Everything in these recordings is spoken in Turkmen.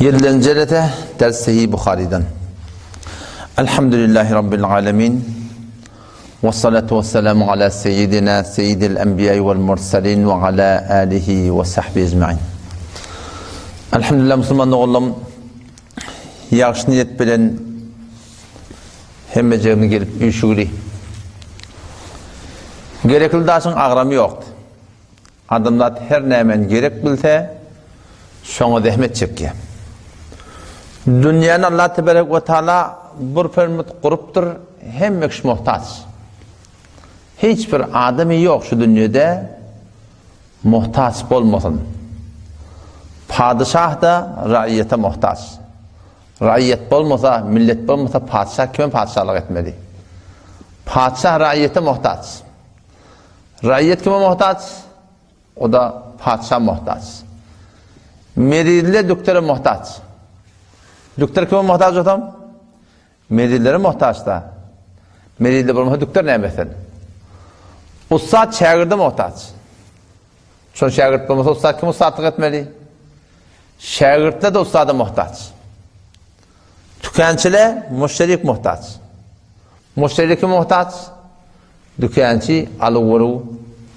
Ýedilenji jelese, ders Sahih Buharidan. Elhamdülillahi Rabbil alemin. Ve salatu ve selamu ala seyyidina seyyidil enbiya vel mursalin ve ala alihi ve sahbihi ecmain. Elhamdülillah Müslüman oğlum, ýagşy niýet bilen hemmejigimiz gelip üýşügli. Gerekli daşyň agramy ýokdy. Adamzat her nämäni gerek bilse, şoňa zähmet çekýär. Dünýäni Allah tebarek we taala bir permit gurupdyr, hemme kişi muhtaç. Hiç bir adamy ýok şu dünýede muhtaç bolmasyn. Padyşah-da raýata muhtaç. Raýat bolmasa, millet bolmasa patyşah kime patyşalyk etmeli? Patyşah raýata muhtaç. Raýat kime muhtaç? O-da patyşa muhtaç. Merizler düktere muhtaç. Dükter kime muhtaç bolsam? Merizlere muhtaç-da. Merizler bolmasa dükter näme etsin? Ussat şägirde muhtaç. Şol şägirt bolmasa ussat kim ussatlyk etmeli? Şägirtler de ussada muhtaç. Tükänçile müşterik muhtaç. Müşteri kime muhtaç? Dükänçi alyp-beruw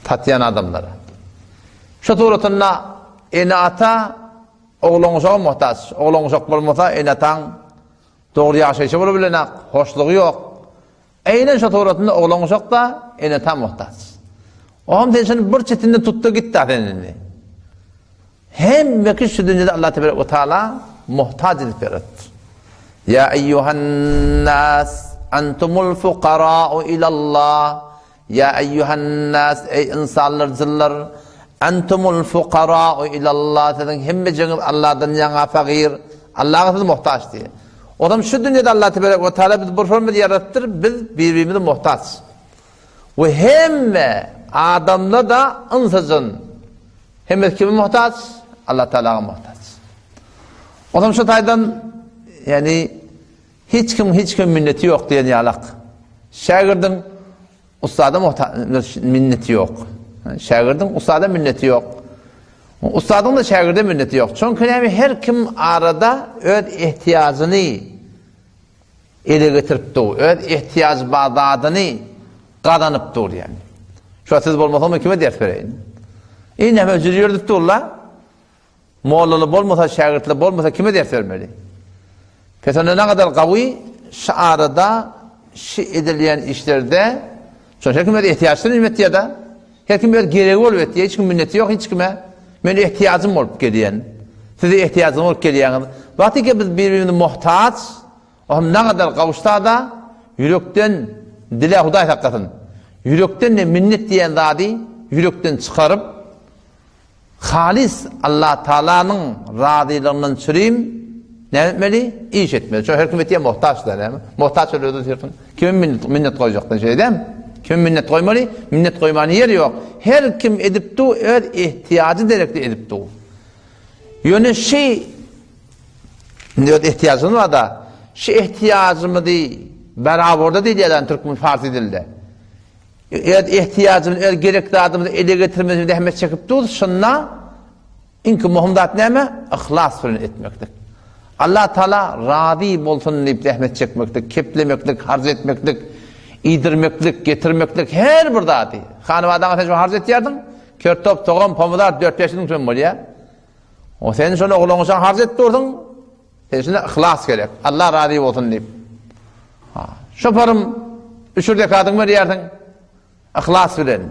satýan adamlara. Şu suratynda ene-ata oglan-uşaga muhtaç. Oglan-uşak bolmasa ene-ataň dogry ýaşaýşy bolup bilenak, hoşlugy ýok. Eýnen şu suratynda oglan-uşak-da ene-ata muhtaç. Oňam sen şuny bir çetinde tutda git-da sen indi. Hemme kişi şu dünýede Allah tebarek we taala muhtaç edip ýaratdy. Ýa eýýuhan nas antumul fukara'u ilallah. Ýa eýýuhan nas eý ynsanlar jynlar antumul fukara'u ilallah siziň hemmejigiňiz Allahdan ýaňa fagyr Allaha siz muhtaç diýýär. Onam şu dünýede Allah tebarek we taala biz bir forma ýaratdyr biz bir-birimize muhtaç. We hemme adamda da ynsa-jyn Hemmesi kime muhtaç? Allah Tealaga muhtaç. Onam şu taýdan ýani hiç kim hiç kim minneti ýok diýen ýalak. Şägirdiň ussada muhtaç minneti ýok. Şägirdiň ussada minneti ýok. Ussadyň da şägirde minneti ýok. Çünki näme her kim arada öz ihtiýajyny ele getirip dur. Öz ihtiýajy bar zadyny gazanyp dur ýani. Şu siz bolmasaňyz men kime ders bereýin? Indi hem öjür ýördüp dur-la. Mollaly bolmasa, şägirtli bolmasa kime ders bermeli? Pes onda ne kadar gawy şu arada şu edilýän işlerde şo her kim öz ihtiýaçsyny bilmek diýýär-de. Her kim öz geregi bolup etýär, hiç kim minneti ýok hiç kime. Men ihtiýajym bolup gelýän. Size ihtiýajyňyz bolup gelýäňiz. Wagty ki biz bir-birimize muhtaç, O hem nagadar gawuşsa-da, ýürekden dile Hudaý saklasyn. Ýürekden ne minnet diýen zady ýürekden çykaryp, halys Allatagalanyň razylygyndan çürim näme etmeli? Iş etmeli. Şo her kim etýän muhtaç-da näme? Muhtaç öyle özü Kime minnet, minnet goýjakdan şeýdem? Kime minnet goýmaly? Minnet goýmany ýeri ýok. Her kim edip du öz ihtiýajy derekli edip du. Ýöne şi Indi öz ihtiýajymyz bar-da, şu ihtiýajymyzy beraborda diýilýär türkmen farsy dilde. Öz ihtiýajymyzy, öz gerek zadymyzy ele getirmek üçin zähmet çekip duruz, şunda iňki möhüm zat näme? Yhlas bilen etmeklik. Allah Taala razy bolsun diýip zähmet çekmeklik, keplemeklik, harç etmeklik, iýdirmeklik, getirmeklik her bir zady. Hanybadaňa sen şu harç etýärdiň, kertop, sogan, pomidor 4-5 ýylyň üçin bolýar. O sen şony ogluňa harç edip dursuň. Sen şuna yhlas gerek. Allah razy bolsun diýip. Ha, şoparym üçür zekatyňy berýärsiň. Yhlas bilen.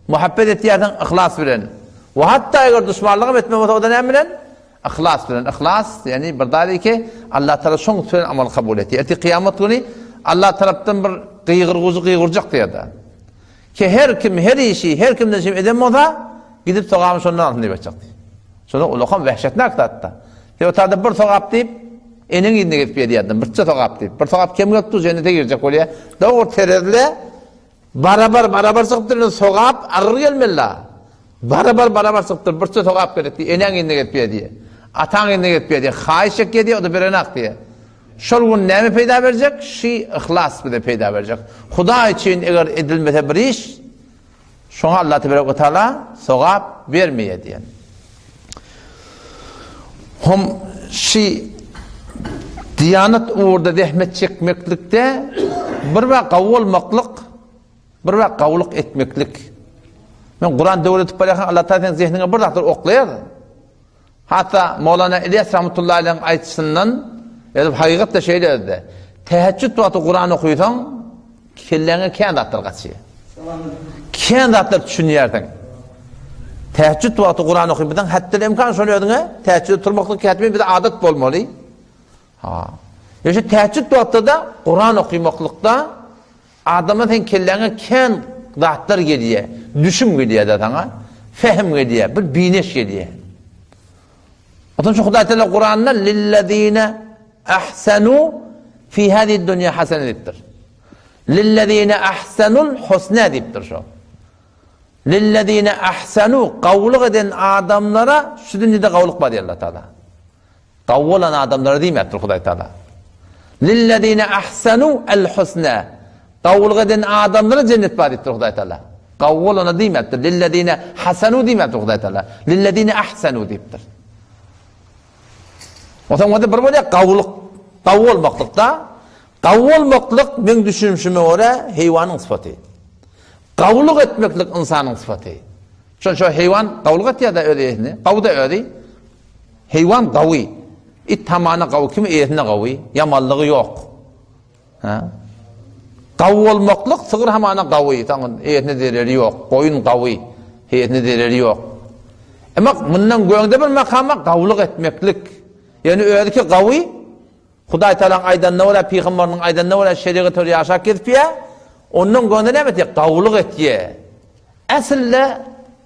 Muhabbet etýärsiň yhlas bilen. We hatda eger duşmanlyk hem etme bolsa o da näme bilen? Yhlas bilen. Yhlas, ýani bir zat ki Allah Taala şoň bilen amal kabul etýär. Ertir kyýamat güni Allah tarapdan bir gygyrguzy gygyrjak diýýär. Ki her kim her işi her kimden şem eden bolsa, gidip sogabyny şondan alsyn diýip aýtjak diýip. Şonda ulakam wehşetnak zatda. Sebäbi bir sogap diýip, eneň ýüzüne gezip ýedýärdim. Birçe sogap diýip. Bir sogap kem gelip dur, jennete girjek bolýar. Dogry terezide barabar barabar çykyp dur, sogap agyr gelmeli la. Barabar barabar çykyp dur, birçe sogap gerek diýip, eneň ýüzüne gezip ýedýär. Ataň ýüzüne gezip ýedýär. Haýyş çekýär, o da berenak diýýär. Şol gün näme peýda berjek? Şi yhlas bize peýda berjek. Hudaý üçin eger edilmese bir iş, şoňa Allah tebarek we taala sogap bermeýär diýen. Hom. Şi diýanat ugurda zähmet çekmeklikde bir we gawy bolmaklyk, bir we gawulyk etmeklik. Men Kuran döwletip barýarkan Allah Taala seň zehniňe bir zatlar oklaýar. Hatda Mowlana Ilýas rahmetullahi aleyhiň aýtşyndan edip hakykat-da şeýle özde. Täheçjüt wagty Kuran okysaň, kelläňe kän zatlar gaçýar. Kän zatlar düşünýärsiň. Täheçjüt wagty Kuran okyp hatda imkan şony özüňe täheçjüde turmaklyk kätibin bize adat bolmaly. Ha. Ýa şu täheçjüt wagtda-da Kuran okymaklykda Adama seň kelläňe kän zatlar gelýär, düşüm gelýär-de saňa, fehim gelýär, bir bineş gelýär. Onsoň şu Hudaý Teala Kuranda lillezine ahsanu fi hadihi dunya hasene diýipdir. Lillezine ahsanul husna diýipdir şo. Lillezine ahsanu gawulyk eden adamlara şu dünýede gawulyk bar diýýär Allah Taala. Gawy bolan adamlara diýmäpdir Hudaý Taala. Lillezine ahsanu el-husna. Gawulyk eden adamlara jennet bar diýipdir Hudaý Taala. Gawy bolana diýmäpdir. Lillezine hasanu diýmäpdir Hudaý Taala. Lillezine ahsanu diýipdir. Onsoň onda bir bolýar gawulyk, gawy bolmaklykda. Gawy bolmaklyk meň düşünişime görä heýwanyň sypaty. Gawulyk etmeklik ynsanyň sypaty. Şon şo heýwan gawulyk etýär-de öz eýesine. Gawy-da özi. Heýwan gawy. It hamana gawy, kim eýesine gawy, ýamanlygy ýok. Ha? Gawy bolmaklyk sygyr hamana gawy, saňa eýesine zereri ýok. Goýun gawy, eýesine zereri ýok. Emma mundan göňde bir makama gawulyk etmeklik. Ýöne özüki gawy, Hudaý Tagalaň aýdanyna görä, pygambarynyň aýdanyna görä şerigat görä ýaşap gezipýär. Ondan göňde näme etýär? Gawulyk etýär. Aslynda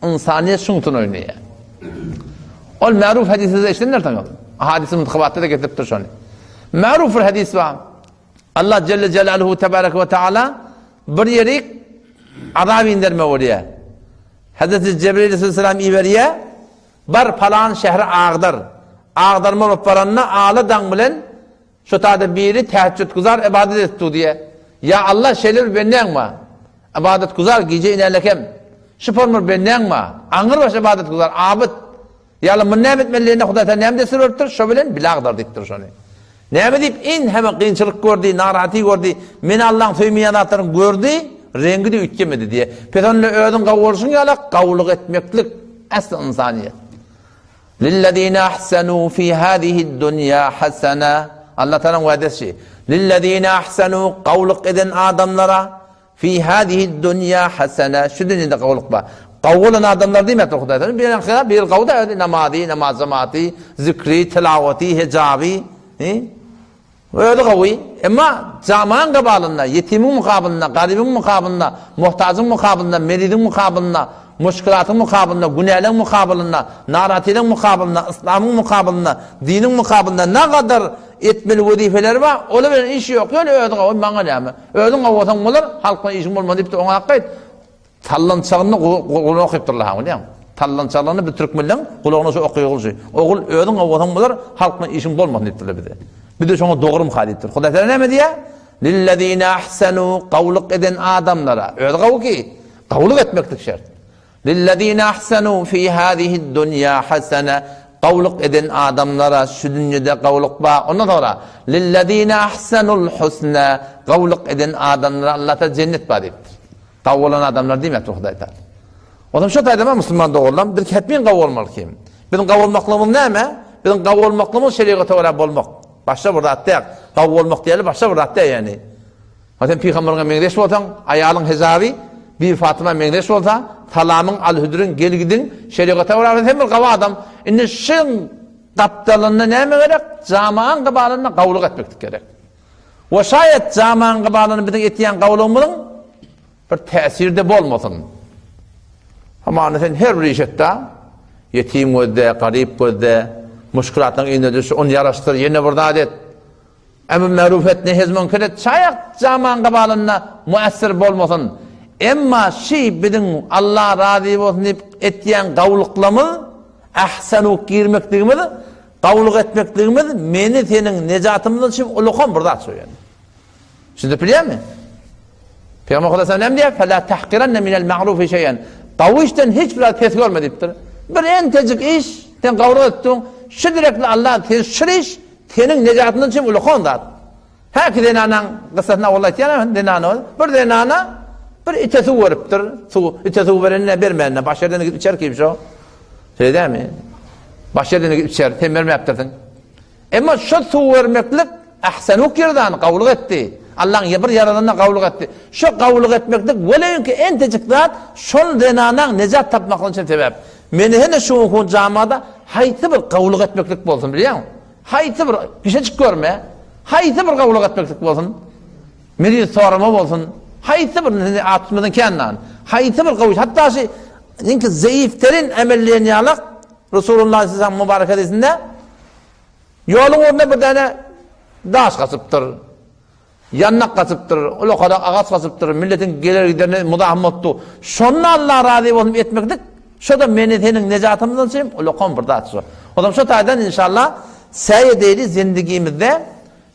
ynsanyýet şuň üçin oýnaýar. Ol märuf hadysy eşidendirsiňiz. Hadysy muntahabatda da getiripdir şony. Märuf bir hadys bar. Allah Celle Celaluhu Tebareke ve Teala bir ýerik azap inderme bolýar. Hazreti Cebrail aleyhisselam iberýär. Bar palan şähri agdar. Agdarma bolup baranda ala daň bilen Şo taýda biri täheçjütgüzar ybadat edip dur diýýär. Ýa Allah şeýle bir bendäň bar. Ybadatgüzar gije inälekem. Şypar bir bendäň bar. Aňyrbaş ybadatgüzar, abyt. Ýa Allah muny näme etmeli diýende Hudaý Taala näme dessur beripdir? Şo bilen bile agdar diýipdir şony. Näme diýip enheme kynçylyk gördi, narahaty gördi. Men Allaň söýmeýän zatlaryny gördi, reňgi-de üýtgemedi diýýär. Pes onda özüň gawy bolşuň ýaly gawulyk etmeklik äsli ynsanyýet. Lillezine ahsanu fi hazihi'd dunýa hasana. Allah Tagalaň wa'desi. Lillezine ahsanu gawulyk eden adamlara fi hazihi'd dunýa hasana. Şu dünýede gawulyk bar. Gawy bolan adamlar diýmekdir Hudaý Tagala. Bir ýaňky bir gawy da özi namazy, namaz jemaati, zikri, tilawaty, hijaby, Özi gawy, emma jamaň gabalynda, ýetimiň mukabylynda, garybyň mukabylynda, muhtajyň mukabylynda, meriziň mukabylynda, muşkilatyň mukabylynda, günäleň mukabylynda, narahatylaň mukabylynda, yslamyň mukabylynda, diniň mukabylynda nagadar etmeli wezipeleri bar, olar bilen işi ýok, ýöne özi gawy, maňa näme? Özüň gawy bolsaň bolar, halk bilen işiň bolmaz diýipdir, oňa hakka aýt. Sallançagyny gulagyna okypdyrlar ha bilýäňmi? Sallançagyny biz türkmenleň gulagyna şu okygyl şu. Ogul özüň owasaň bolar, halk bilen işiň bolmasyn diýipdirler bize. Biz-de şoňa dogrumka diýipdir. Hudaý Teala näme diýýär? Lillezine ahsanu gawulyk eden adamlara. Özi gawy ki, gawulyk etmeklik şert. Lillezine ahsanu fi hazihi dunýa hasana gawulyk eden adamlara şu dünýede gawulyk bar. Ondan soňra lillezine ahsanul husna gawulyk eden adamlara Allah Teala jennet bar diýipdir. Gawy bolan adamlar diýmekdir Hudaý Taala. Ondan şo taýda musulman dogrulam biz hetmin gawy bolmaly kim. Biziň gawy bolmaklygymyz näme? Biziň gawy bolmaklygymyz şeriata görä bolmak. Başga bir zat däl. Gawy bolmak diýeli başga bir zat däl ýani. Ha sen pygamberiňe meňzeş bolsaň, aýalyň hijaby Bibi Fatyma meňzeş bolsa, salamyň, al-hüdrüň, gel-gidiň şeriata görä bolsa sen bir gawy adam. Indi şyň gapdalynda näme gerek? Jamaň gybalynda gawulyk etmeklik gerek. We şaýat jamaň gybalyny biziň etýän gawulygymyzyň bir täsiri-de bolmasyn. Hamana sen her bir iş et-de, ýetim gözde, garyp gözde, muşkilatlaryň yzyna düş, ony ýaraşdyr, ýene bir zat et. Emr meruf et, nehy münker et, şaýat jamaň gybalynda muessir bolmasyn. Emma şi biziň Allah razy bolsun diýip etýän gawulyklarymyz, ahsanu girmekligimiz Gawulyk etmekligimiz meni seniň nejatymyz üçin ulukan bir zat şo ýöne. Düşünip bilýärmi? Pygamber Hudaý näme diýýär? Fela tahqiranna minel ma'rufi şeýen. Gawy işden hiç bir zat pes görme diýipdir. Bir entejik iş, sen gawulyk etdiň. Şu direkli Allah sen şul iş seniň nejatyňdan üçin ulakan zat. Häki zenanaň gyssasyny awal aýtýan zenana bir zenana bir ite suw beripdir. Suw ite suw berenine bermänine baş ýerden gidip içer kim şo. Şeýle dämi? Baş ýerden gidip içer, sen bermäpdirsiň. Emma şo suw bermeklik ahsanuk ýerdan gawulyk etdi. Allaň bir ýaradanyna gawulyk etdi. Şo gawulyk etmeklik weleýinki entejik zat şol zenanaň nejat tapmaklygy üçin sebäp. Meni hene şu gün jamada haýsy bir gawulyk etmeklik bolsun bilýäňmi? Haýsy bir kişejik görme, haýsy bir gawulyk etmeklik bolsun, meni sorama bolsun, haýsy bir indi at tutmadan kändan, haýsy bir gawy, hatda şu iňki zeýifterin emel diýen ýalak Resulullah sallallahu mübarek hadysynda ýoluň ugrunda bir däne daş gaçypdyr. Ýandak gaçypdyr, ulakadak agaç gaçypdyr, milletiň geler giderine muzahym bolupdy. Şonda Allah razy bolsun etmeklik, şo-da meni seniň nejatymyzdan üçin ulakan bir zat şo. Onam şo taýdan inşallah säý edeýli zindigimizde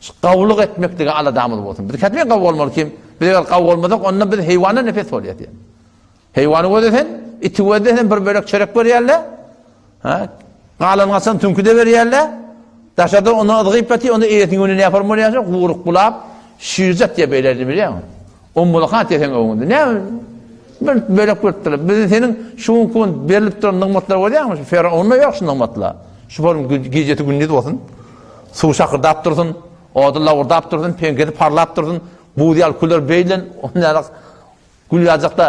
şu gawulyk etmeklige aladamyz bolsun. Biz kätmen gawy bolmaly kim? Biz eger gawy bolmasak, onda biz heýwandan nefes bolýas diýen. Heýwany gözle sen, iti gözle sen bir bölek çörek berýärler. Ha? Galan gaçan tüňki-de berýärler. Daşarda onu yzgyp ýatyr, onda eýesiniň öňünde näme bolýar şo? Guryk bulap, şirjat diýip beýlerdi bilýäňmi? Ummulha diýip seň öňünde. Näme? Bir bölek beripdirler. Bizi seniň şu günki gün berlip duran nygmatlar görýäňmi? Şu Firaunda ýok şu nygmatlar. Şu bolum gijesi gündiz bolsun. Suw şakyrdap dursun, ody lawurdap dursun, peňkesi parlap dursun, buz ýaly küler beýlen, ondan Gül ýajakda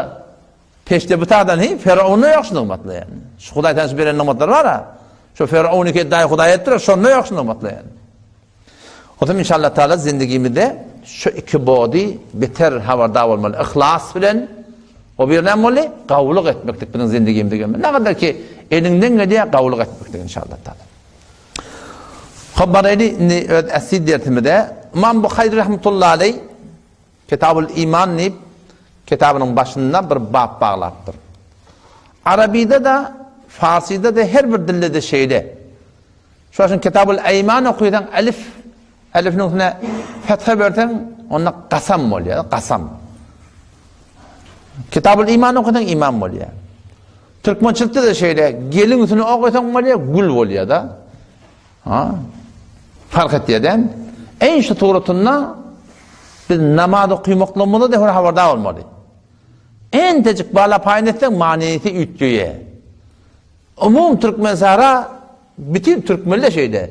peşde bu taýdan hi Firaunda ýok şu nygmatlar ýani. Şu Hudaý tänsü beren nygmatlar bar-a. Şu Firaun ki daý Hudaý etdir, şonda ýok şu nygmatlar ýani. Otam inşallah taala zindigimizde şu iki body beter habardar bolmaly. Yhlas bilen o bir näme boldy? Gawulyk etmeklik biziň zindigimizde gelmeli. Ne kadar ki eliňden gelýär gawulyk etmeklik inşallah taala. Hop baraýly indi öz äsli dersimize. Imam Buhary rahmetullahi aleyh Kitabul Iman diýip, kitabynyň başynda bir bap baglapdyr. Arabyda-da, farsyda-da her bir dilde-de şeýle. Şonuň üçin Kitabul Iman okaýsaň, elif, elifiniň üstüne fetha berseň, onda kasam bolýar, kasam. Kitabul Iman okaýsaň iman bolýar. Türkmençilikde-de şeýle, gelin üstüne okaýsaň bolýar, gül bolýar-da. Ha? Fark etýär däl. Eý şu suratynda biz namaz okymaklygymyzda da habardar bolmaly. Entejik bala paýyn etseň manysy üýtgeýär. Umum türkmen sara bütün türkmenler şeýle.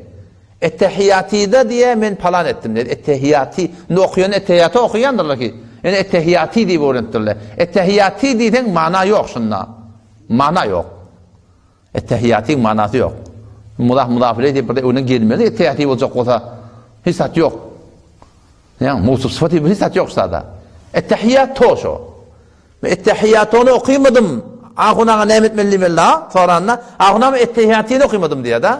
Ettehiýatyda diýe men palan etdim diýe. Ettehiýaty indi okaýan ettehiýaty okaýandyrlar ki. Ýöne ettehiýaty diýip öwrenipdirler. Ettehiýaty diýseň mana ýok şunda. Mana ýok. Ettehiýatyň manasy ýok. Muzaf muzaf ileý diýip bir öňüne gelmeli ettehiýaty boljak bolsa hiç zat ýok. Ýa mowsuf syfaty hiç zat ýok şada. Ettehiýat to şo. Men ettehiýatyny okymadym. Ahun aga näme etmeli diýmeli da soranda ahun aga ettehiýatyny okymadym diýýär-de.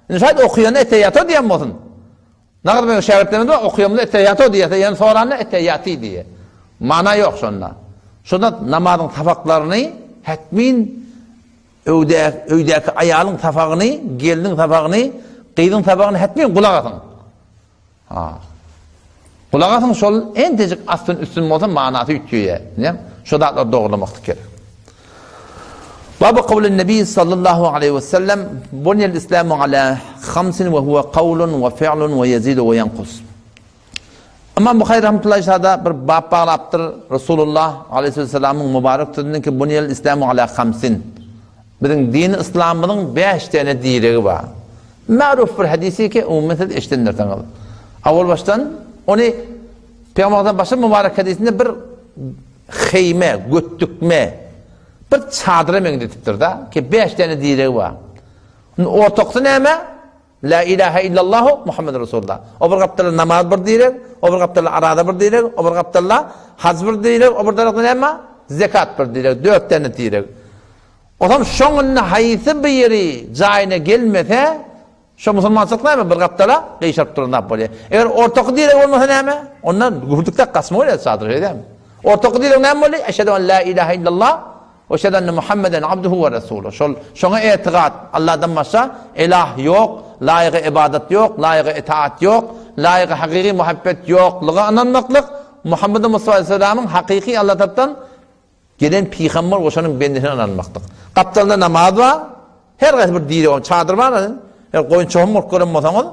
Indi şaýat okaýanda ettehiýato diýen bolsun. Nagyz meniň şägirtlerim bar, okaýamda ettehiýato diýýär, ýöne soranda ettehiýaty diýýär. Mana ýok şonda. Şonda namazyň sapaklaryny hetmin öýde öýdäki aýalyň sapagyny, gelniň sapagyny, gyzyň sapagyny hetmin gulak asyň. Ha. Gulak asyň şol entejik astyn üstün bolsa manasy üýtgeýär. Näme? Şo zatlary dogrulamoklyk gerek. Babu kawlin Nebi sallallahu aleýhi we sellem Bunýel islamu ala hamsin we huwe kawlun we fi'lun we ýezidu we ýenkus. Ymam Buhary rahmetullahi şada bir bap baglapdyr. Resulullah aleýhissalamyň mübarek sözünden ki Bunýel islamu ala hamsin. Biziň dini yslamymyzyň 5 tane diregi bar. Ma'ruf bir hadisi ki umumen siz eşidendirsiňiz. Awal başdan ony Peygamberden başga mübarek hadisinde bir heýme, götdükme, bir çadyra meňzetipdir-de, ki beş däne diregi bar. Indi ortakysy näme? La ilahe illallahu Muhammed Resulullah. O bir gapdalda namaz bir direg, o bir gapdalda araza bir direg, o bir gapdalda haj bir direg, o bir tarapda näme? Zekat bir direg, dört däne direg. Otam şoň indi haýsy biri jaýyna gelmese, Şo musulmançylyk näme bir gapdala gyşaryp duran zat bolýar. Eger ortaky direg bolmasa näme? Onda gürdükde gaçma bolýar çadyr, şeýle dälmi? Ortaky direg näme bolýar? Eşhedü en la ilahe illallah we eşhedü enne Muhammeden abduhu we resuluh. Şol şoňa etigat, Allahdan başga ilah ýok, laýygy ibadat ýok, laýygy itaat ýok, laýygy hakyky muhabbet ýokluga ynanmaklyk, Muhammed Mustafa aleyhisselamyň hakyky Allah tarapdan Gelen pygamber we şonuň bendesine ynanmakdyk. Gapdalynda namaz bar. Her haýsy bir direg, çadyr bar. Eger goýun çopan bolup gören bolsaňyz,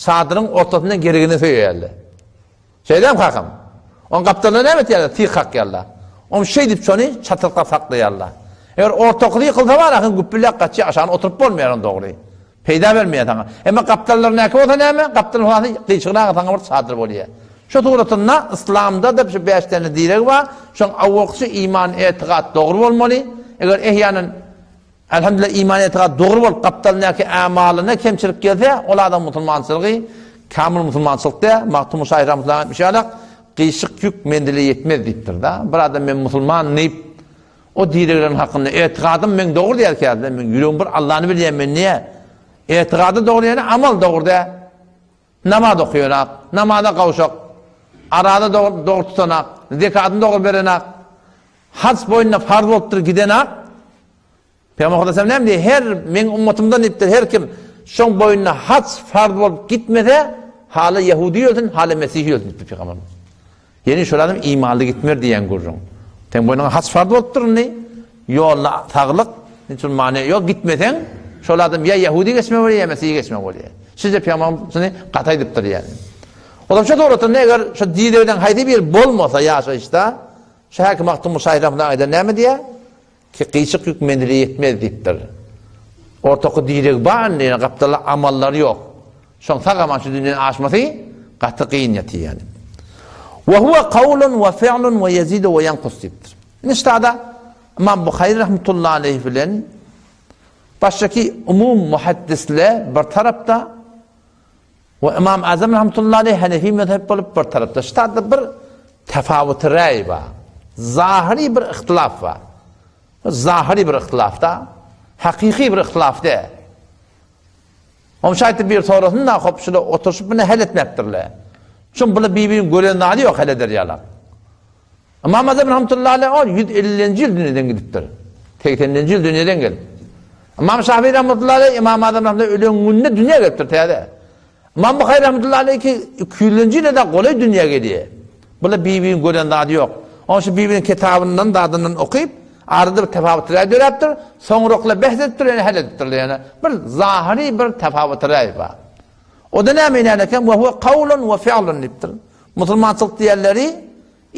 çadyryň ortasyndan gerigini söýýärler. Şeýdämi kakam? Oň gapdalynda näme etýärler? Tyg kakýarlar. Oň şeýdip şony çatyrkap saklaýarlar. Eger ortakysy ýykylsa bar ahyn güpbüläk gaçýar, aşagyna oturyp bolmaýar oň dogry. Peýda bermeýär saňa. Emma gapdallaryndaky bolsa näme? Gapdalyň hasy gyşygyna saňa bir çadyr bolýar. Şu suratynda yslamda-da şu bäş däne direg bar. Şoň awalkysy iman, etikat dogry bolmaly. Eger ehýanan Elhamdülillah iman etikat dogry bolup gapdalyndaky amalyna kemçilik gelse, ol adam musulmançylygy kamil musulmançylyk däl. Magtymguly şahyr rahmetullahi aýtmyş ýalak, gyşyk ýük menzile ýetmez diýipdir-da. Bir adam men musulman diýip, o diregleriň hakynda etikadym meň dogry diýer käsinde, meň ýüregim bir Allany bilýän men diýä. Etikady dogry ýöne amal dogry däl. Namaz okaýanak, namaza gowşak, araza dogry dogry tutanak, zekatyny dogry berenak, Haj boýnuna farz bolupdyr gidenak. Pygamber Muhammed näme diýýär? Her meň ummatymdan diýipdir, her kim şoň boýnuna haj farz bolup gitmese, hala ýehudi ölsün, hala mesihi ölsün diýipdir pygamberimiz. Ýeni şol adam imanly gitmer diýen gürrüň. Seň boýnuňa haj farz bolupdyr indi. Ýolda saglyk, hiç bir many ýok, gitmeseň, şol adam ýa ýehudi geçme bolýar, ýa mesihi geçme bolýar. Şeýle pygamberimiz şuny gaty aýdypdyr ýani. Olam şu suratynda eger şu dilegden haýsy bir bolmasa ýaşaýyşda, Şu häki Magtymguly şahyr rahmetullah aýdan näme diýýär? Ki gyşyk ýük menzile ýetmez diýipdir. Ortaky diregi bar indi, ýöne gapdalda amallary ýok. Şoň sag-aman şu dünýeden aşmasy gaty kyn ýatyr ýaly. Wa huwa kawlun wa fi'lun wa ýezidu wa ýenkus diýipdir. Indi ştada Ymam Buhary rahmetullah aleýh bilen başdaky umum muhaddisler bir tarapda We Ymam Azam rahmetullahi aleýh Hanefi mezhep bolup bir tarapda. Şu taýda bir tefawuty raý bar. Zahyry bir ihtilaf bar. Zahyry bir ihtilaf da, hakyky bir ihtilaf däl. Oň şaýty bir sorasyn da hop şula oturyşyp bunu hal etmekdirler. Şun bular bir-birini gören zady ýok hal eder ýalak. Ymam Azam rahmetullahi aleýh ol 150-nji ýyl dünýeden gidipdir. 80-nji ýyl dünýeden gelip. Ymam Şafii rahmetullahi aleýh Ymam Azam rahmetullahi ölen günde dünýä gelipdir täze. Ymam Buhary rahmetullahi aleýh 200-nji ýyla da golaý dünýä gelýär. Bular bir-birini gören zady ýok. Onuň üçin bir-biriniň kitabyndan, zadyndan okyp, arada bir tefawut raý döräpdir. Soňraklar bäs edipdir, ýöne hal edipdirler ýöne. Bir zahyry bir tefawut raý bar. O da näme inen eken? Wa huwa kawlun wa fi'lun diýipdir. Musulmançylyk diýenleri,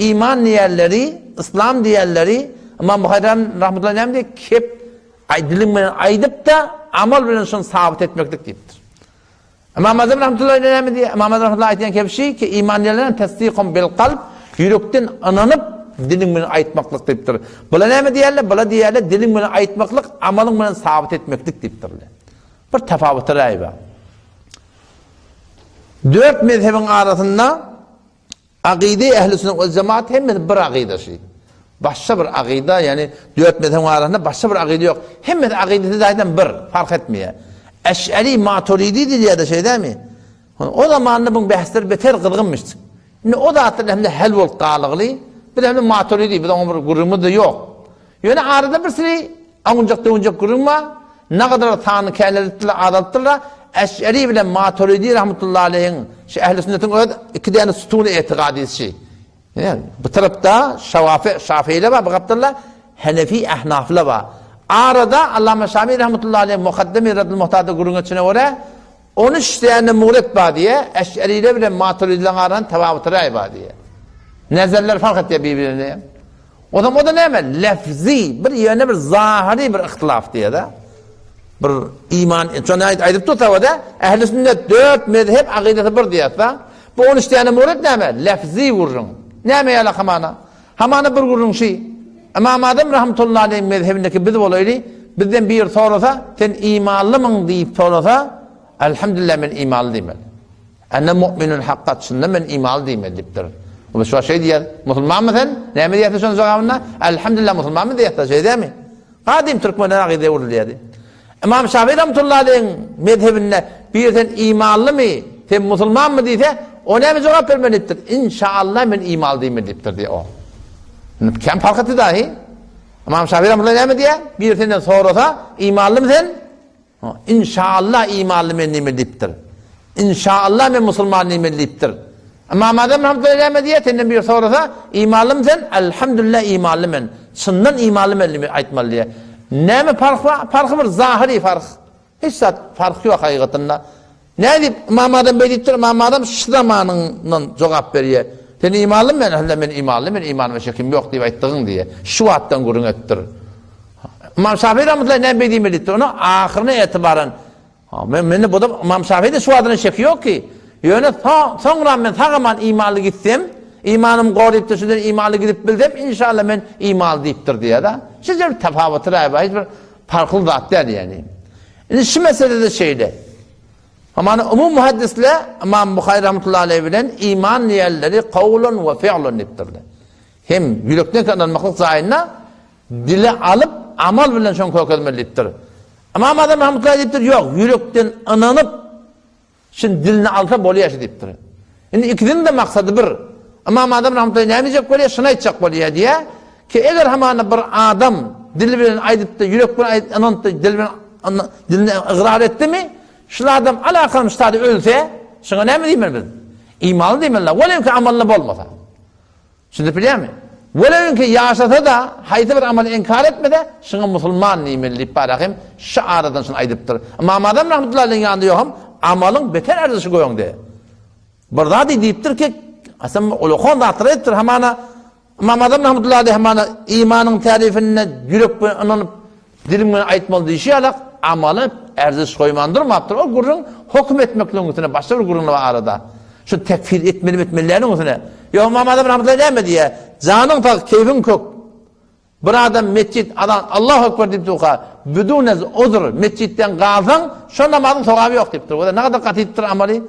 iman diýenleri, yslam diýenleri, Ymam Buhary rahmetullahi näme diýip, kep diliň bilen aýdyp-da, amal bilen şony sabyt etmeklik diýipdir. Ymam Azam rahmetullahi näme diýýär? Ymam Azam rahmetullahi aýdýan kepşi ki iman diýenleri tasdikum bil kalb, ýürekden ynanyp diliň bilen aýtmaklyk diýipdir. Bula näme diýerler? Bula diýerler diliň bilen aýtmaklyk, amalyň bilen sabyt etmeklik diýipdirler. Bir tapawuty raý bar. Dört mezhebiň arasynda akyda ehli sünnet we jemaat hemmesi bir akyda şi. Başga bir akyda, ýani dört mezhebiň arasynda başga bir akyda ýok. Hemmesi akydasy zaýdan bir, fark etmeýär. Eş'ari, Maturidi diýilýär-de şeý dämi? O zamanda bu bähsler beter gyzgynmyş. Indi o zatlar hem-de hel bolup galygly. Biz hem-de Maturidi, biz oňa bir gürrüňimiz-de ýok. Ýöne arada bir siri Awunjak-döwünjek gürrüň bar. Nagadar sanyny käneltdiler, azaltdylar. Eş'eri bilen Maturidi rahmetullahi aleýhiň şu ehli sünnetiň öz iki däne sütuni etigadysy. Ýa, bu tarapda Şawafi, Şafiiler bar, bu gapdalda Hanefi, Ahnaflar bar. Arada Allama Şami rahmetullahi aleýh Mukaddemi Raddul Muhtarda gürrüň geçene görä 13 däne muret bar diýe, Eş'eriler bilen Maturidileriň arasynda tefawuty raý bar diýe. Nezerler fark etýär bir-birine. Onam o-da näme? Lefzi, bir ýöne bir zahyry bir yhtylaf diýýär-de. Bir iman, şony aýdyp dursa-da, ähli sünnet dört mezhep akydasy bir diýýär-de. Bu 13 däne muret näme? Lefzi gürrüň. Näme ýaly hamana? Hamana bir gürrüň şi. Ymam Azam rahmetullahi aleyh mezhebindeki biz bolaýly, bizden biri sorasa, sen imanlymyň diýip sorasa, Elhamdülillah men imanly diýmeli. Ene mu'minun hakka çyndan men imanly diýmeli diýipdir. O biz şo şeý diýýär. Musulmanmy sen? Näme diýýärsiň şonuň jogabynda? Elhamdülillah musulmanmy diýýärsiň, şeý dämi? Gadym türkmenler agyz öwrülýärdi. Ymam Şafi rahmetullahi aleýhiň mezhebinde bir sen imanlymy, sen musulmanmy diýse, o näme jogap bermeli diýipdir? Inşallah men imanly diýmeli diýipdir diýýär o. Kem fark etdi dahi. Ymam Şafi rahmetullahi näme diýýär? Bir senden sorasa, imanlymy sen? Inşaallah imanly men diýmeli diýipdir. Inşaallah men musulman diýmeli diýipdir. Ymam Azam rahmetullahi näme diýýär? Senden biri sorasa, imanlymy sen? Elhamdülillah imanly men. Çyndan imanly men diýip aýtmaly diýýär. Näme parh bar? Parhy bir zahyry parh. Hiç zat parhy ýok hakykatynda. Nädip Ymam Azam beý diýipdir? Ymam Azam şu zamanyňdan jogap berýär. Sen imanlymy? Men hä, men imanly, men imanyma şekim ýok diýip aýtdygyň diýýär. Şu wagtdan gürrüň etdir. Ymam Şafii rahmetullahi näme beý diýmeli diýipdir. Ona ahyryna etibaran Ha, men mende bu da Ymam Şafii-de şu wagtyna şeki ýok ki. Ýöne soňra men sag-aman imanly gitsem, imanym gorypdyr, şundan imanly gidip bilsem, inşallah men imanly diýipdir diýýär-de. Şu bir tapawuty bar, hiç bir parhly zat däl ýani. Indi şu meselede şeýle. Hamana umum muhaddisler Ymam Buhary rahmetullahi aleyh bilen iman diýenleri kawlun we fi'lun diýipdirler. Hem ýürekden ynanmaklyk jaýynda dile alyp amal bilen şoň kökezmeli diýipdir. Ymam Azam rahmetullahi diýipdir, ýok, ýürekden ynanyp Şuny diline alsa bolýa şu diýipdir. Indi ikisiniň-de maksady bir. Ymam Azam rahmetullahi näme diýjek bolýa? Şuny aýtjak bolýa diýýä ki, eger hamana bir adam dili bilen aýdypdy, ýürek bilen aýdyp ynanypdy, dil bilen dilini ygrar etdimi, şul adam alakam şu taýda ölse, şuňa näme diýmeli biz? Imanly diýmeli. Welin ki amalynda bolmasa. Düşünip bilýärmi? Welewinki ýaşasa-da, haýsy bir amaly inkar etmese, şuňa musulman diýmeli diýip bara hem şu aradan şuny aýdypdyr. Ymam Azam rahmetullahi aleýhiň ýanynda ýok hem amalyň beter erzişi göňde. Bir zady diýipdir ki, asam ulakan zatlar aýdypdyr, hamana Ymam Azam rahmetullahi aleýh hamana imanyň tärifinde ýürek bilen ynanyp Diliň bilen aýtmaly diýşi ýalak, amaly ärziş goýman durmapdyr. Ol gürrüň höküm etmekligiň üstüne başga bir gürrüň bar arada. Şu tekfir etmelimi etmeli däliniň üstüne. Ýok, Ymam Azam rahmetullahi näme diýýär? Janyň sag, keýpiň kök. Bir adam metjit azan Allahu ekber diýip durka, bidune uzr metjitden galsaň, şo namazyň sogaby ýok diýipdir. O-da nägadar gaty etipdir amaly.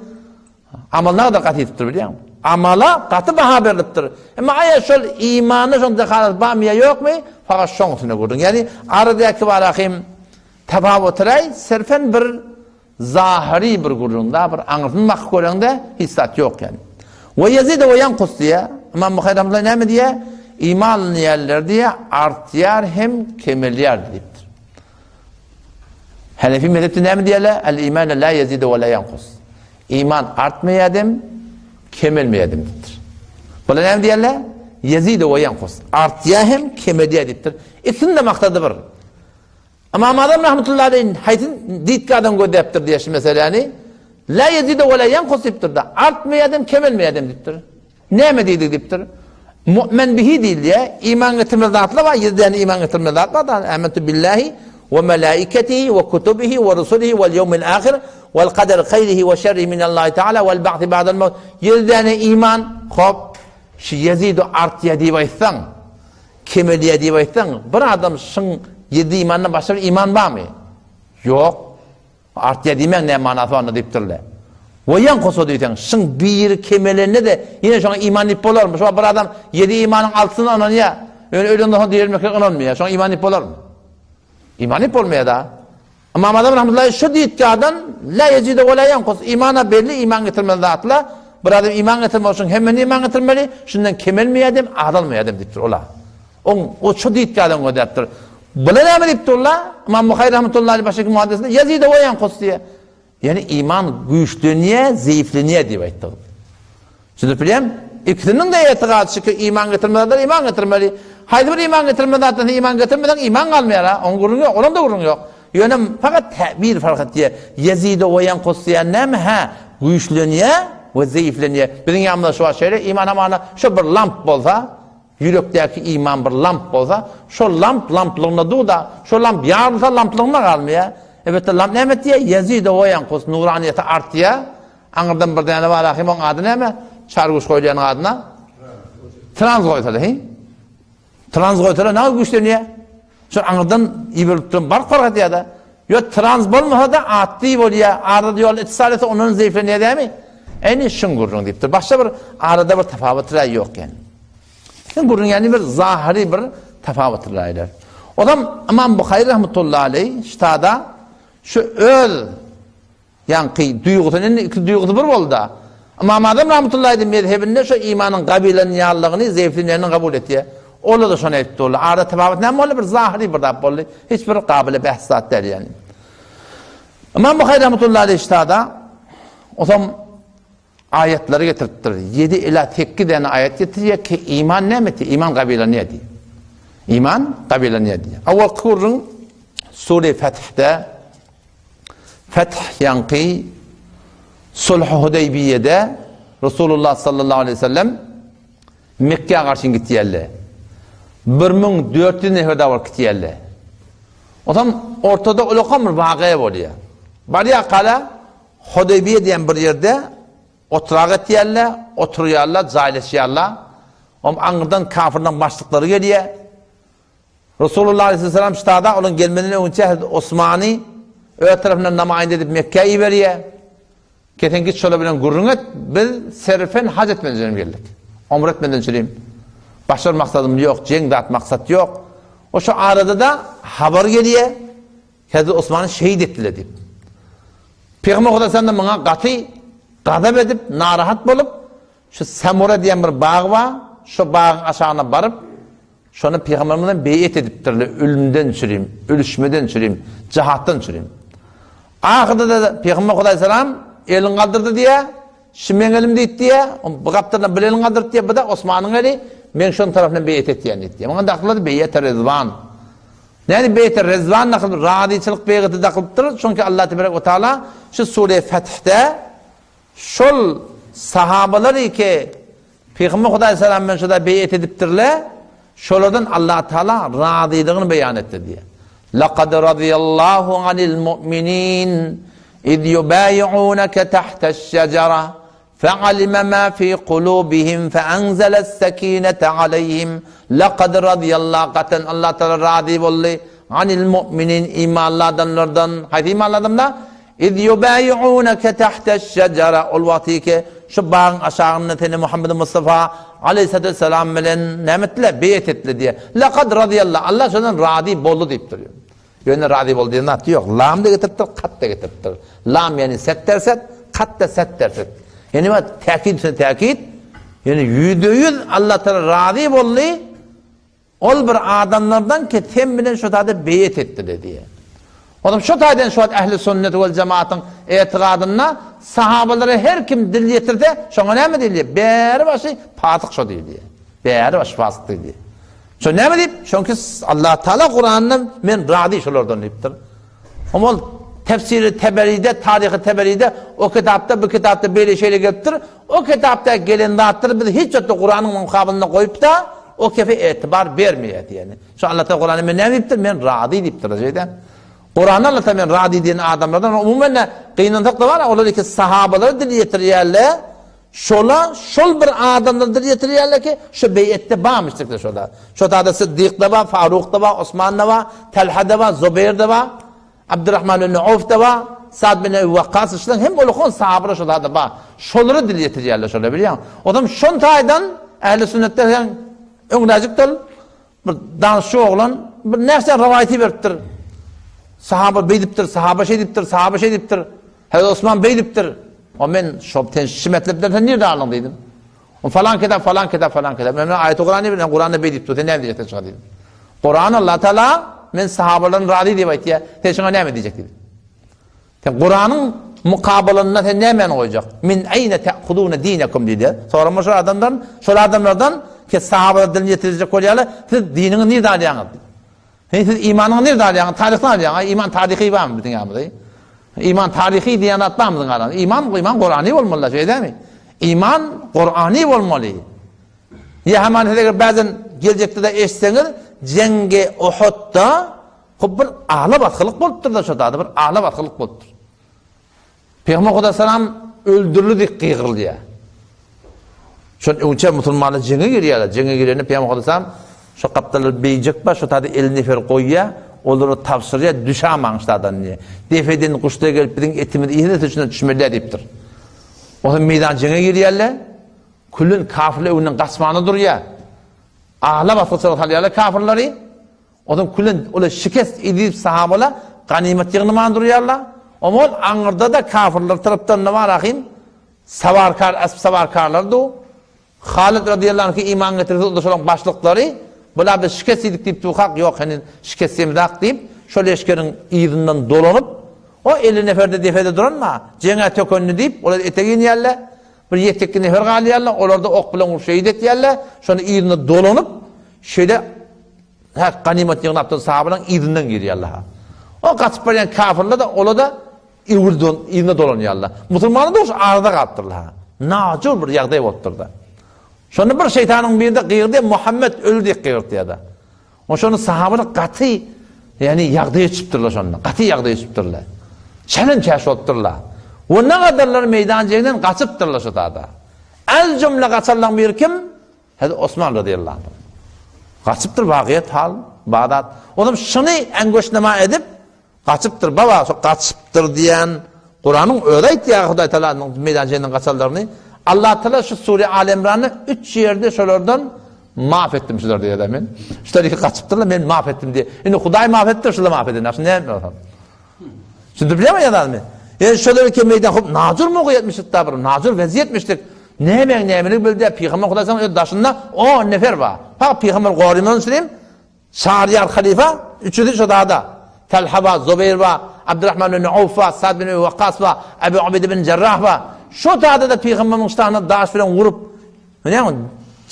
Amal nägadar gaty ýetipdir bilýäňmi? Amala gaty baha berlipdir. Emma aýa şol imanda şoň dehalat barmy ýa ýokmy? Fakat şoň üstüne gürrüň. Ýagny aradäki barahym tapawutyraý sirfen bir zahyry bir gürrüň da bir aňyrsyny bakyp göreňde hiç zat ýok ýagny. We ýezide we ýankus diýýär. Ymam Buhary rahmetullahi näme diýýär? Iman diýenler diýýär, artýar hem kemelýär diýipdir. Hanefi mezhepde näme diýerler? El imanu la yezidu we la yankus. Iman artmaýar dem, kemelmeýär dem diýipdir. Bular näme diýerler? Yezidu we yankus. Artýar hem kemelýär diýipdir. Ikisiniň de maksady bir. Ymam Azam rahmetullahi aleyh haýsy ditgadan gözläpdir diýär şu meseläni. La yezidu we la yankus diýipdir-de. Artmaýar dem, kemelmeýär dem diýipdir. Näme diýdik diýipdir. Mu'men bihi diýilýär. Iman getirmeli zatlar bar, ýedi däne iman getirmeli zat bar. Amantu billahi we melaiketihi we kutubihi we rusulihi wal ýewmil ahir wal kaderi haýrihi we şerrihi minallahi taala wal ba'si ba'dal mewt. Ýedi däne iman, hop, şu ýezidu artýar diýip aýtsaň, kemelýär diýip aýtsaň, bir adam şuň ýedi imandan başga bir iman barmy? Ýok. Artýar diýmäň näme manasy bar onda diýipdirler. We ýankusu diýseň, şyň biri kemelende-de ýene şoňa iman diýip bolarmy? Şo bir adam ýedi imanyň altysyna ynanýar, ýöne ölenden soň direlmeklige ynanmaýar. Şoňa iman diýip bolarmy? Iman diýip bolmaýar-da. Ymam Azam rahmetullahi şu diýitgadan la ýezidu we la ýankus imana belli iman getirmeli zatla bir adam iman getirmek üçin hemmeni iman getirmeli, şundan kemelmeýär dem, azalmaýar dem diýipdir ola. Oň o şu diýitgadan gözläpdir. Bula näme diýipdir ola? Ymam Buhary rahmetullahi aleyh başga muhaddisinde ýezide we ýankus diýe. Ýani iman güýçlenýär, zeýiflenýär diýip aýtdy. Düşünip bilýän? Ikisiniň de etigaty şu ki iman getirmeli zatlar iman getirmeli. Haýsy bir iman getirmeli zatdan sen iman getirmeseň iman galmaýar ha. Oň gürrüňi ýok, onuň da gürrüňi ýok. Ýöne fakat täbir fark etýär. Ýezide we ýankus diýen näme? Hä, güýçlenýär we zeýiflenýär. Biziň ýanymyzda şu wagt şeýle iman hamana şu bir lamp bolsa, Ýürekdäki iman bir lamp bolsa, şol lamp lamplygyna dur-da, şol lamp ýarylsa lamplygyna galmaýar. Elbetde lamp näme etýär? Ýezidu we ýankus, nuranyýeti artýar. Aňyrdan bir däne bar ahym, oň ady näme? Çarguş goýulýanyň adyna? Trans goýsalar, he? Trans goýsalar näme güýçlenýär? Şol aňyrdan iberilip duran bark fark edýär-de. Ýok, trans bolmasa-da atdy bolýar. Arada ýol ittisal etse ondan zeýiflenýär dämi? Eýni şuň gürrüň diýipdir. Başga bir arada bir tapawut ýok ýani. Şuň gürrüň ýani bir zahyry bir tapawut raýlar. Ozam Ymam Buhary rahmetullahi aleý ştada şu öz Ýaňky duýgusyny indi iki duýgusy bir boldy-da. Ymam Azam rahmetullahi aleýh mezhebinde şo imanyň gabylanýanlygyny, zeýiflenýänligini kabul etýär. Ola-da şony aýdyp durlar. Arada tapawut näme boldy? Bir zahyry bir zat boldy. Hiç bir gabyly bähs zat däl ýani. Ymam Buhary rahmetullahi aleýh ştada osam aýatlary getiripdir. Ýedi ila sekiz däne aýat getirýär ki, iman näme diýýär? Iman gabylanýar diýýär. Iman gabylanýar diýýär. Awalky gürrüň Sure Fethde. Feth ýaňky Sulh-u Hudeýbiýede Resulullah sallallahu aleýhi we sellem Mekgä garşy gitýärler. 1400 nefer dagy bolup gitýärler. Onsoň ortada ulakan bir waka bolýar. Barýarkala Hudeýbiýe diýen bir ýerde oturak etýärler, oturýarlar, jaýlaşýarlar. Oň aňyrdan kafirleň başlyklary gelýär. Resulullah aleýhissalam ştada olaryň gelmezden öňünçä Hezreti Osmany öz tarapyndan namaýynda edip Mekgä iberýär. Ke sen git şolar bilen gürrüň et, biz serfen haj etmeden üçin geldik. Umra etmeden üçin. Başga bir maksadymyz ýok, jeň zat maksat ýok. O şu arada-da habar gelýär, Hezreti Osmany şehit etdiler diýip. Pygamber Hudaý sallam muňa gaty gazap edip, narahat bolup, şu Samura diýen bir bag bar, şo bagyň aşagyna baryp, Şonda pygamberimiz hem beýet edipdirler, ölümden çürim, ölüşmeden çürim, jahatdan çürim. Ahyrda-da pygamber Hudaý salam elini galdyrdy diýä, şu meň elim diýdi diýä, bu gapdaldan bir elini galdyrdy diýä, bu da Osmanyň eli, men şonuň tarapyndan beýet etýän diýdi diýä. Muňa dakylady beýet Rezwan. Näme beýet Rezwan dakylyp, razyçylyk beýeti dakylypdyr, çünki Allah tebarek we taala şu sure Fethde şol sahabalar ki Pygamber Hudaý salam bilen şoda beýet edipdirler, şolardan Allah Taala razylygyny beýan etdi diýýär. Laqad radiyallahu anil mu'minin iz yubayi'unaka tahtaş-şejara fa'alima ma fi kulubihim fe'anzeles-sekinete aleyhim laqad radiyallahu gatan Allah Taala razy boldy anil mu'minin imanly adamlardan haýsy imanly adamlar Iz ýubaýi'uneke tahteş-şejere, ol wagty ki, şu bagyň aşagynda seni Muhammedi Mustafa aleýhissalatu wessalam bilen näme etdiler? Beýet etdiler diýýär. Lekad razyýallah, Allah şondan razy boldy diýip durýar. Ýöne razy boldy diýen zat ýok. Lam-da getiripdir, kat-da getiripdir. Lam ýagny set derset, kat-da set derset. Ýagny we täkit üstüne täkit. Ýagny 100% Allah Taala razy boldy. Ol bir adamlardan ki sen bilen şo taýda beýet etdile diýýär. Olam şo taýdan şu wagt ähli sünnet wel jemaatyň etigadynda sahabalara her kim dil ýetirse şoňa näme diýilýär? Bäri başy pasyk şo diýilýär. Bäri başy pasyk diýilýär. Şo näme diýip? Çünki Allah Taala Kuranda men razy şolardan diýipdir. Ol tefsiri Teberide, taryhy Teberide o kitapda bu kitapda beýle şeýle gelipdir. O kitapda gelen zatlary biz hiç wagtda Kuranyň mukabylynda goýup-da, o kefe etibar bermeýär diýeni. Şu Allah Taala Kuranda men näme diýipdir? Men razy diýipdir şeýle. Kuranda Allah Taala men razy diýen adamlardan umuman gynansak da bar, olar iki sahabalara dil ýetirýärler. Şola şol bir adamlar dil ýetirýärler ki, şu beýetde barmyşdyklar şola. Şo tada Syddykda bar, Farukda bar, Osmanda bar, Talhada bar, Zubeýrde bar, Abdurrahman ibn Awfda bar, Sad bin Ebi Wakkas şolaň hem ulukan sahabalar şo tada bar. Şolara dil ýetirýärler şolar bilýäň. Ozam şon taýdan ähli sünnetler hem öňräjikdir. Bir danyşçy oglan bir näçe rowaýaty beripdir. Sahaba beýdipdir, sahaba şeýdipdir, sahaba şeýdipdir. Hazreti Osman beýdipdir. O men şo sen şu metlepden sen nirde aldyň diýdim. O falan kitap, falan kitap, falan kitap. Men aýaty Kurany bilmem, Kuranda beý diýipdir, sen näme diýjeksin şoňa diýdim. Kuran Allah Taala men sahabalardan razy diýip aýtýar. Sen şoňa näme diýjek diýdim. Sen Kuranyň mukabalynda sen nämäni goýjak? Min aýna ta'khuduna dinakum diýdi. Sorama şol adamdan, şol adamlardan ki sahabalar dilini ýetirjek bolýarlar, siz diniňizi nirde alýaňyz? Hey, siz imanyňyzy nirde alýaňyz? Taryhdan alýaňyz. Iman taryhy barmy biziň ýanymyzda? Iman taryhy diýen zat barmy biziň aramyzda? Iman, iman Kurany bolmaly, şeýle dälmi? Iman Kurany bolmaly. Ýa hemen siz eger bazen geljekde-de eşitseňiz, Jeňgi Uhudda Hop bir ala basgylyk bolupdyr-da şo zada bir ala basgylyk bolupdyr. Pygamber Huda salam öldürildi diýip gygyrylýar. Şon öňçe musulmanlar jeňe girýärler. Jeňe girende Pygamber Huda salam şo gapdalda beýjek bar, şo tada 50 nefer goýýar, olara tabşyrýar, düşämaň ştadan diýýär. Def eden guşlar gelip biziň etimizi iýse şundan düşmeliler diýipdir. Olar meýdan jeňe girýärler. Külün kafirler öňünden gaçmana durýar. Ala basgyçlara salýarlar kafirleri. Onsoň külen ola şikest edilip sahabalar ganymat ýygnaman durýarlar. Oňa aňyrda-da kafirler tarapdan ne bar ahyn? Sawarkar, asp sawarkarlar du. Halid radiyallahu anhu iman getirse, o da şolaň başlyklary. Bular biz şikest edik diýip durkak, ýok heniz şikest ýemizak diýip, şol leşgeriň yzyndan dolanyp, o 50 neferde defede duranma, jeňe tökendi diýip, olar etek inýärler. Bir ýetekli nefer galýarlar, olar-da ok bilen urup şehit etýärler. Şony yzyna dolanyp, şeýle hä ganymat ýygnap duran sahabalaryň yzyndan girýärler. O gaçyp barýan kafirler-de, olar-da. öwür yzyna dolanýarlar. Musulmanlar da şu arada galypdyrlar. Najur bir ýagdaý bolupdyr-da. Şonda bir şeýtanyň birinde gygyrdy, Muhammet öldi diýip gygyrtýar-da. O şonda sahabalar gaty ýani ýagdaýa düşüpdirler şonda. Gaty ýagdaýa düşüpdirler. Çelim-çäş bolupdyrlar. We nagadarlar meýdan jeňden gaçypdyrlar şu zada. El jümle gaçanlaryň biri kim? Hezreti Osman razyýallahu anh. Gaçypdyr wagyýet hal, Bagdat. Olam şuny äňgoşnama edip gaçypdyr. Baba şo gaçypdyr diýen Kuranyň özi aýtýar Hudaý Tagalanyň meýdan jeňden gaçanlaryny. Allah Taala şu sure Al Imranda üç ýerde şolardan maaf etdim şular diýýär men. Şular iki gaçypdyrlar men maaf etdim diýýär. Indi Hudaý maaf etdi, şular maaf eden. Şuny näme bolsa. Düşündirip bilýärmi ýazanymy? Ýa şolar iki meýdan hop najur mowgyýetmişdik da bir najur weziýetmişdik. Nämäň nämelik bildi, pygamber Hudaý sana öz daşynda 10 nefer bar. Ha pygamber goryman üçin Şaryar halyfa üçüsi şo dada. Talha bar, Zubeýr bar, Abdurrahman ibn Awf bar, Sad ibn Ebi Wakkas bar, Ebu Ubeýde ibn Jarrah bar. Şo dada da pygamberiň ştanyna daş bilen urup, Bilýäňmi?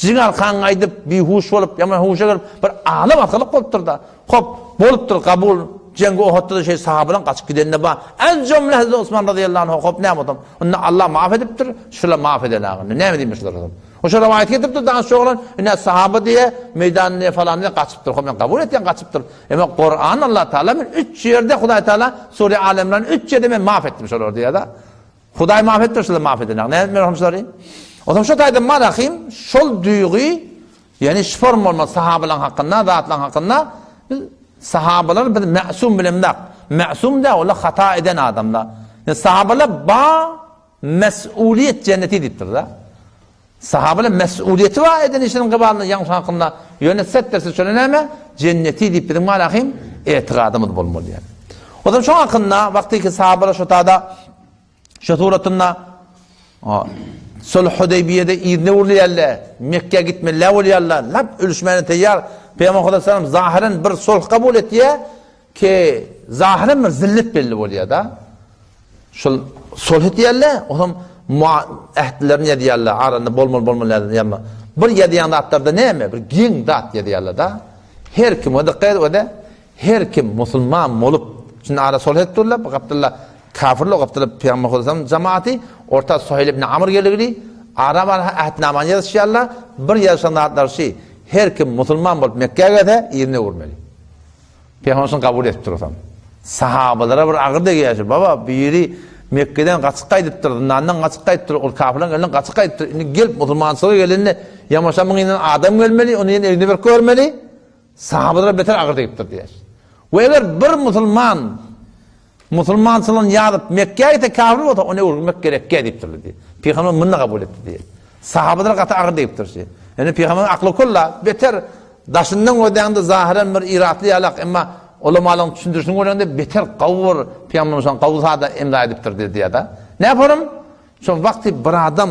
Jiň arkaňy aýdyp, bihuş bolup, ýaman huşa gelip, bir alam arkalyk bolupdyr-da. Hop, bolupdyr, kabul. Jeňgi Ohotda-da şeý sahabalaň gaçyp gideni-de bar. Ez-jumle Hezreti Osman razyýallahu anhu, hop, näme bolsam, onda Allah maaf edipdir, şular maaf eden aga. Indi näme diýmeli şulara soň? O şo rowaýaty getiripdir daş oglan, ine sahaba diýe, meýdan diýe falan diýe gaçypdyr. Hop, men kabul etýän gaçypdyr. Emma Kuran Allah Taala men üç ýerde Hudaý Taala Sure Al Imran üç ýerde men maaf etdim şolary diýýär-de. Hudaý maaf etdir şular maaf edenak. Näme etmeli şulary? Onsoň şu taýda marahym şol duýgy, ýani şu form bolmaz sahabalaryň hakynda, zatlaryň hakynda biz sahabalar biz mäsum bilemdak. Mäsum da olar hata eden adamlar. Yani sahabalar ba mesuliýet jenneti diýipdir da. Sahabalar mesuliýeti bar eden işiniň gybalynda ýalňyş hakynda ýöne setdersiz şöyle näme? Jenneti diýip biziň marahym etigadymyz bolmaly ýani. O zaman şoň hakynda wagty ki sahabalar şu tada şu suratynda Sulh Hudeybiýede yzyna urulýarlar, Mekgä gitmeli bolýarlar, lap ölüşmäne taýýar. Pygamber Hudaý sallam zahyran bir sulh kabul etýär ki zahyran bir zillet belli bolýar-da. Şol sulh etýärler, olam ähtlerini ýazýarlar, aranda bolmaly bolmaly ýazma. Bir ýazýan zatlarda näme? Bir giň zat ýazýarlar-da. Her kim o dikkat o-da Her kim musulman bolup, şunda ara sulh edip durlar, bu gapdalda kafirler, gapdalda Pygamber sallallahu jamaty, orta Suheyl ibn Amr geligli, ara bar ähtnamany ýazyşýarlar, bir ýazyşan zatlary şi, her kim musulman bolup Mekgä gelse, yzyna öwürmeli. Pygamber şuny kabul edip durasam. Sahabalara bir agyr degýär şu, baba, biri Mekgeden gaçyp gaýdypdyr, zyndandan gaçyp gaýdypdyr, ol kafirleriň elinden gaçyp gaýdypdyr, indi gelip musulmançylyga gelende, ýamaşa muň yzyndan adam gelmeli, ony ýene eline berip görmeli. Sahabalara beter agyr degipdir diýýär. We eger bir musulman musulmançylygyny ýazyp Mekgä gitse kafir bolsa ony öldürmek gerekýär diýipdirler diýýär. Pygamber muny kabul etdi diýýär. Sahabalara gaty agyr degipdir şu. Ýöne pygamber akly kulla beter daşyndan gözläňde zahyran bir iratly ýalak emma ulamalaryň düşündirişini göreňde beter gawy bir pygamber şoň gawy sada emza edipdir diýýär-de. Näparum? Şol wagty bir adam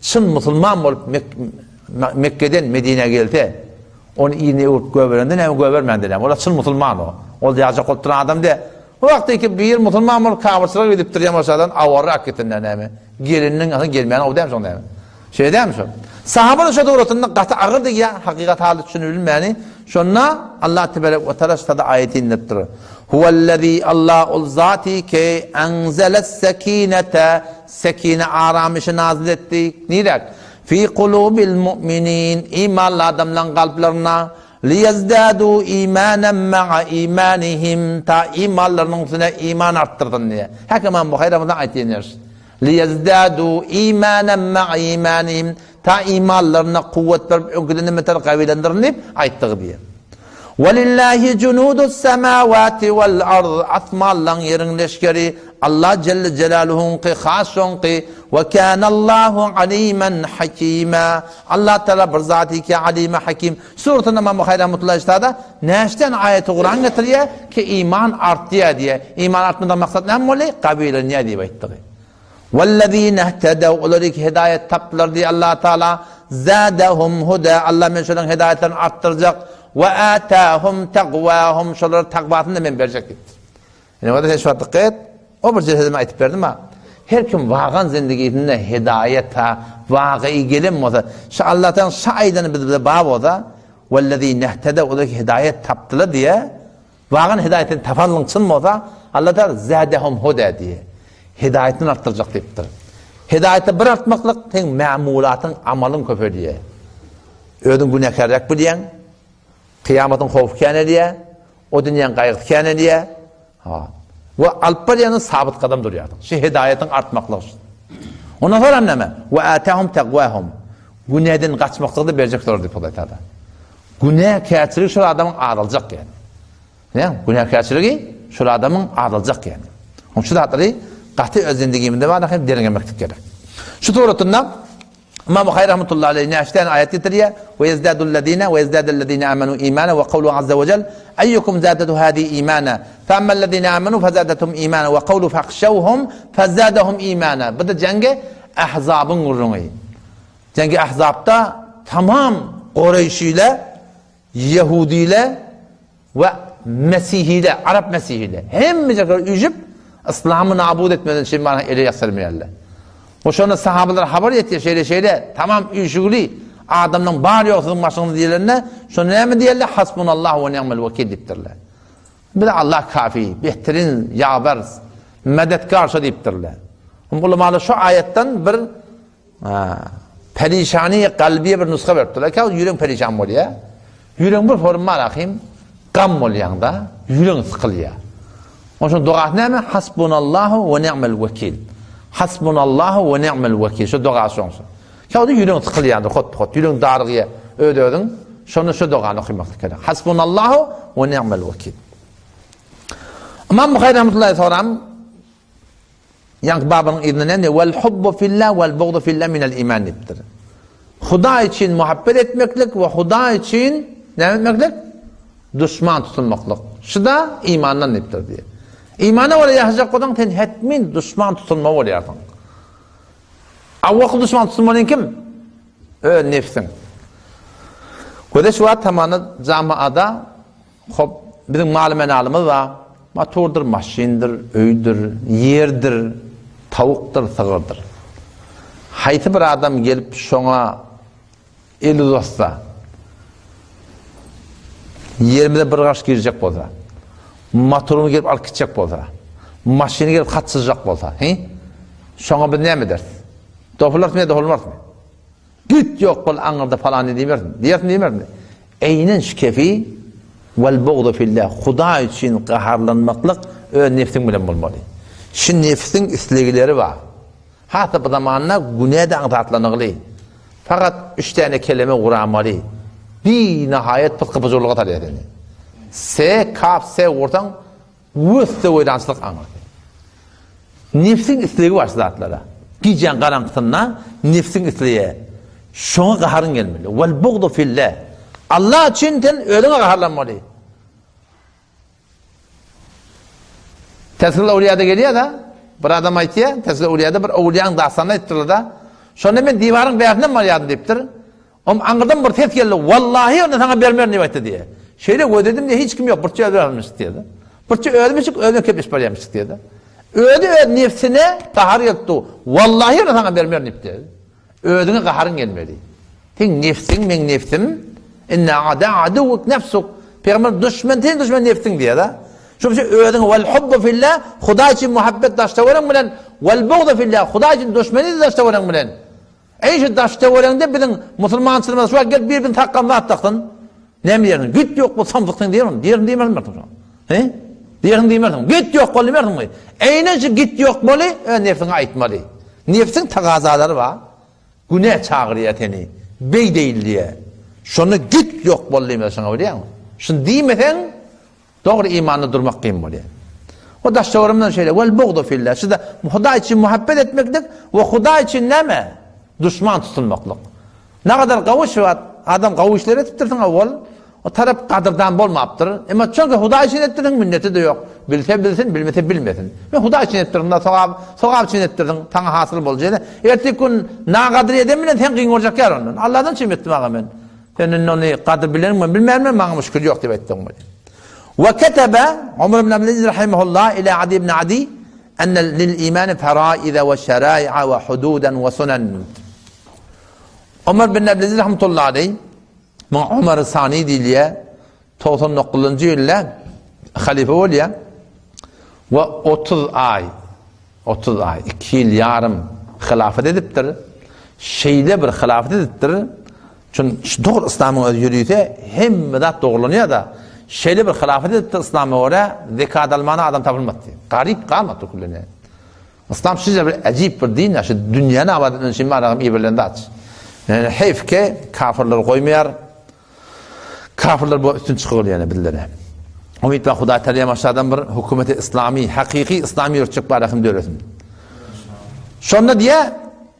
çyn musulman bolup Mekgeden Medinä gelse, ony yzyna öwrüp goýberende näme goýbermände näme? Ol çyn musulman o. Ol ýaljak bolup duran adam däl. O wagty ki bir musulman bolup kafirçilige gidipdir ýamaşadan awarrak gitinde näme? Gelininiň asyl gelmäni o däl şoň näme? Şeýle dälmi şo? Sahaba şo döwretinde gaty agyr diýýär, hakykat haly düşünip bilmäni. Şonda Allah tebarek we taala şada aýat indiripdir. Huwellezî Allah ol zaty ki enzeles sekinete sekine aramyşy nazil etdi. Niräk? Fi kulubil mu'minin imanly adamlaryň kalplaryna liýezdâdû imanen ma'a imanihim ta imanlarynyň üstüne iman artdyrsyn diýe. Häk Imam Buhary Ramazan aýtýan Liýezdâdû imanen ma'a imanihim Ta imanlaryna kuwwat berip öňküden beter gawylandyryn diýip aýtdygy diýýär. Welillahi junudus semawati wal ard asmanlaň ýeriň leşgeri Allah jelle jelaluhuňky has şoňky we kanallahu alimen hakima Allah taala bir zat ki alime hakim Suratynda Imam Buhary rahmetullahi ştada näçden aýaty Kuran getirýär ki iman artýar diýýär. Iman artmadan maksat näme boldy? Gawylanýar diýip aýtdygy. Wellezine ihtedew, olar ki hidaýat tapdylar diýýär Allah Taala, zadahum huda, Allah men şolaryň hidaýatlaryny artdyrjak, we atahum taqwahum, şolara takwasyny da men berjek diýipdir. Ine onda sen şu wagt dikkat et, o bir jesede men aýtyp berdim ha. Her kim wagan zindigisinde hidaýata wagy gelen bolsa, şu Allah Taala şu aýdany biz bize bar bolsa, wellezine ihtedew, olar ki hidaýat tapdylar diýýär, Wagan hidaýatyny tapanlygyň çyn bolsa, Allah Taala zädehum huda diýýär. Hidaýatyny artdyrjak diýipdir. Hidaýatda bir artmaklyk seň mämulatyň, amalyň köpelýär. Özüň günäkärräk bilýäň. Kyýamatyň howpy känelýär. O dünýäň gaýgysy känelýär. Ha. We alyp barýanyň sabyt gadam durýarsyň. Şu hidaýatyň artmaklygy. Ondan soň hem näme? We atahum taqwahum. Günäden gaçmaklygy da berjek şolar diýip Hudaý Taala. Günäkärçiligi şol adamyň azaljak ýani. Ne? Günäkärçiligi şol adamyň azaljak ýani. Oň şu zatlary gaty öz zindigimizde bar hem derňemeklik gerek. Şu suratynda Imam Buhary rahmetullahi aleyh näçe tane aýat getirýär? We ýezdadul-lezine we ýezdadul-lezine amanu imana we kawlu azza we jel eýýukum zadatu hadi imana fa ammal-lezine amanu fazadatum imana we kawlu fahşawhum fazadahum imana. Bu da jeňgi Ahzabyň gürrüňi. Jeňgi Ahzapda tamam Kureýşile, Ýehudile We mesihile, arap mesihile, hemmejekler üýşüp, yslamy nabut etmeden üçin bana ele ýasyrmaýarlar. We şonda sahabalara habar ýetýär, şeýle-şeýle, tamam üýşügli adamlaryň bary ýogy siziň başyňyzda diýlende, şonda näme diýerler? Hasbunallahu we ni'mel wekil diýipdirler. Bize Allah kafi, behterin ýawer, medetkar şo diýipdirler. Ulamalar şu aýatdan bir Perişany kalbiye bir nusga beripdirler. Käwagt ýüregiň perişan bolýar. Ýüregiň bir forum bar ahym, gam bolýaňda, ýüregiň sykylýar. Onuň dogasy näme? Hasbunallahu we ni'mel wekil. Hasbunallahu we ni'mel wekil. Şu doga şoňsa. Käwagt ýüregiň sykylýandyr, hot-hot, ýüregiň darygýar, öz-özüň şonda şu dogany okamak gerek. Hasbunallahu we ni'mel wekil. Imam Buhary rahmetullahi soram Ýaňky babynyň yzynda näme diýýär? Wal hubbu fillah wal bugdu fillah minel iman diýipdir. Hudaý üçin muhabbet etmeklik we Hudaý üçin näme etmeklik? Duşman tutunmaklyk. Şu-da imandan diýipdir diýýär. Imana görä ýaşajak bolsaň sen hetmin duşman tutunma bolýarsyň. Awwalky duşman tutunmalyň kim? Öz nefsiň. Göze şu wagt tamany jamaada Hop, biziň maly-menalymyz bar. Motordyr, maşyndyr, öýdür, ýerdir, tawukdyr, sygyrdyr. Haýsy bir adam gelip şoňa el uzatsa, ýerimize bir garş girjek bolsa, motoryny gelip alyp gitjek bolsa, maşyny gelip hat çyzjak bolsa, hi? Şoňa biz näme ederis? Dopularysmy ýa dopulmarysmy? Git ýok bol aňyrda palany diýmersin. Diýersin diýmersin. Eýnen şu kefi wal bugdu fillah Hudaý üçin gaharlanmaklyk öz nefsiň bilen bolmaly. Şu nefsiň islegleri bar. Hata bu zamanda günä-de aňsatlanygly. Fakat üç täne keleme guramaly. Bi nahaýat pysky-pyjurlyga salýar seni. S, kaf, S gursaň Wösde weýrançylyk aňyrsy. Nebsiň islegi bar şu zatlara. Gijäň garaňkysynda nebsiň isleýär. Şoňa gaharyň gelmeli. Wal bugdu fillah. Allah üçin sen özüňe gaharlanmaly. Tezkirul Awliýada gelýär-de, bir adam aýtýar, Tezkirul Awliýada bir awliýanyň dastanyny aýtdylar-da. Şonda men diwaryň bärsinden barýardym diýipdir. Om aňyrdan bir ses geldi, Wallahy onda saňa bermerin diýip aýtdy diýýär. Şeýle gözledim diýýär, hiç kim ýok, birçe özüm almyş diýýär. Birçe özüm içip, özüme kepleşip barýarmyş diýýär. Özi öz nefsine gahar gelip dur. Wallahy onda saňa bermerin diýip diýýär. Özüňe gaharyň gelmeli. Seň nefsiň, meň nefsim, inne ada aduwwuk nefsuk. Pygamber duşman seň duşman nefsiň diýýär. Şonuň üçin özüňe wal hubbu fillah, Hudaý üçin muhabbet daş-töweregiň bilen, wal bugdu fillah, Hudaý üçin duşmany daş-töweregiň bilen. Eý şu daş töweregiňde biziň musulmançylygymyz şu wagt gelip bir-birini sakgalyny at daksyn. Näme diýersiň? Git ýok bol samsyk sen diýerin. Diýerin diýmersiň şoňa. He? Diýersiň diýmersiň. Git ýok bol diýmersiňmi? Eýnen şu git ýok boly öz nefsiňe aýtmaly. Nefsiň tagazalary bar. Günä çagyrýar seni. Beý deýil diýýär. Şonda git ýok bol diýmeli şoňa bilýäňmi? Şuny diýmeseň Dogry imanda durmak kyn bolýar. O daş-töweregimizden şeýle, Wel bugdu fillah. Şu-da Hudaý üçin muhabbet etmeklik we Hudaý üçin näme? Duşman tutunmaklyk. Nagadar gawy şu wagt adam gawy işler edipdirsiň owal, o tarap gadyrdan bolmapdyr. Emma çünki Hudaý üçin etdirdiň minneti-de ýok. Bilse bilsin, bilmese bilmesin. Men Hudaý üçin etdirdim da sogap, sogap üçin etdirdiň, saňa hasyl boljaýdy. Erteki gün nagadyr eden bilen sen kyn görjek ýar ondan. Allahdan üçin etdim aga men. Sen indi ony gadyr bilenmi, bilmänmi, maňa müşkil ýok diýip aýtdyň welin. We ketebe Omar ibn Abdulaziz rahimehullah ila Adi ibn Adi enne lil imani feraize we şerai'a we hududan we sunan. Omar ibn Abdulaziz rahmetullahi aleyh muňa Omar Sani diýilýär. 99-njy ýylda halyfa bolýar. We 30 aý, 30 aý, 2 ýyl ýarym hylafat edipdir. Şeýle bir hylafat edipdir, Çün şu dogry yslamyň özi ýörüse hemme zat dogrulanýar-da. Şeýle bir hylafat edipdir yslama görä zekat almana adam tapylmady. Garyp galmady küllenä. Yslam şeýle bir äjip bir din, şu dünýäni abat etmek üçin baragym iberilen zat. Ýöne heýf ki kafirler goýmaýar. Kafirler bu üstün çykyl ýene bizlere. Umyt bar Hudaý Teala maşadan bir hökümeti islami, hakyky islami ýörtjek barahym döresin. Şonda diýe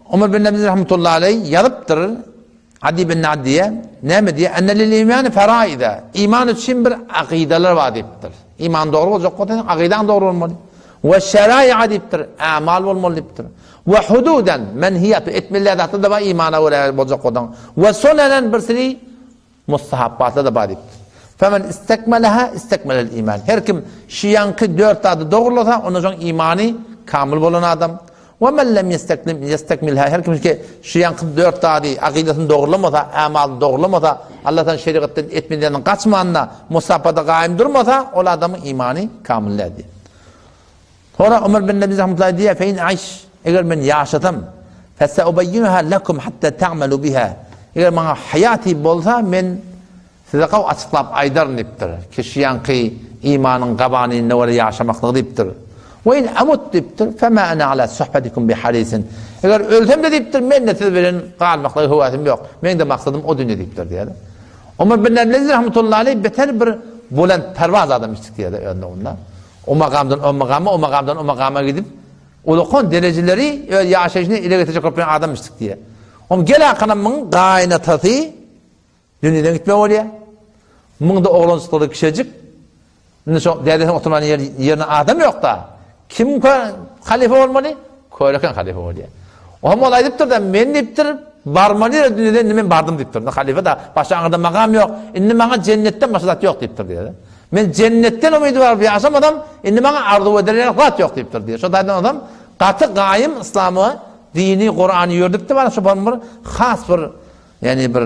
Omar bin Abdülaziz rahmetullahi aleyh ýazypdyr Adi bin Adiýe näme diýe? Enne lil imani feraide. Iman üçin bir akydalar bar diýipdir. Iman dogry boljak bolsa akydaň dogry bolmaly. We şerai'a diýipdir, amal bolmaly diýipdir. We hududan menhiyat etmeli zatlar da bar imana görä boljak bolsaň. We sunenen bir siri Mustahapbatlar-da bar diýipdir. Femen istekmeleha istekmelel iman. Her kim şu ýaňky dört zady dogrulasa, onda şoň imany kamyl bolan adam. We men lem ýestekmilha. Her kim ki şu ýaňky dört zady akydasyny dogrulamasa, amalyny dogrulamasa, Allahdan şerigatdan etmelerinden gaçmanda, mustahapbata gaýym durmasa, ol adamyň imany kamyl däl diýip. Soňra Omar bin Nebi rahmetullahi diýýär, Fe in aiş, eger men ýaşasam, feseubeýyinuha lekum hatta ta'melu biha. Eger maňa haýaty bolsa, men size gawy açyklap aýdaryn diýipdir. Ki şu ýaňky imanyň gabanyna görä ýaşamaklygy diýipdir. We in amut diýipdir, fema ana ala suhbetikum biharisin. Eger ölsem-de diýipdir, men-de siz bilen galmaklyga höwesim ýok. Meň-de maksadym o dünýe diýipdir diýýär. Omar bin Abdülaziz rahmetullahi aleyh beter bir bulent perwaz adam içdik diýýär özünde onda. O magamdan o magama, o magamdan o magama gidip, ulakan derejeleri öz ýaşaýşyny ele getirjek bolup ýören adam içdik diýýär. Oň gel akyna muň gaýynatasy dünýeden gitme bolýar. Muň-da oglanjyklary kişejik. Indi şo dädesiniň oturman ýer, ýerine adam ýok-da. Kim halyfa bolmaly? Köreken halyfa bolýar. Oňam ol aýdypdyr-da, men diýipdir, barmaly ýere dünýeden indi men bardym diýipdir. Indi halyfa-da, başga aňyrda magam ýok. Indi maňa jennetden başga zat ýok diýipdir diýýär. Men jennetden umydy baryp ýaşamasam, indi maňa arzuw eder ýaly zat ýok diýipdir diýýär. Şo taýdan adam gaty gaýym yslamy, dini, Kurany ýördüpdi bar, şo bir has bir, ýagny bir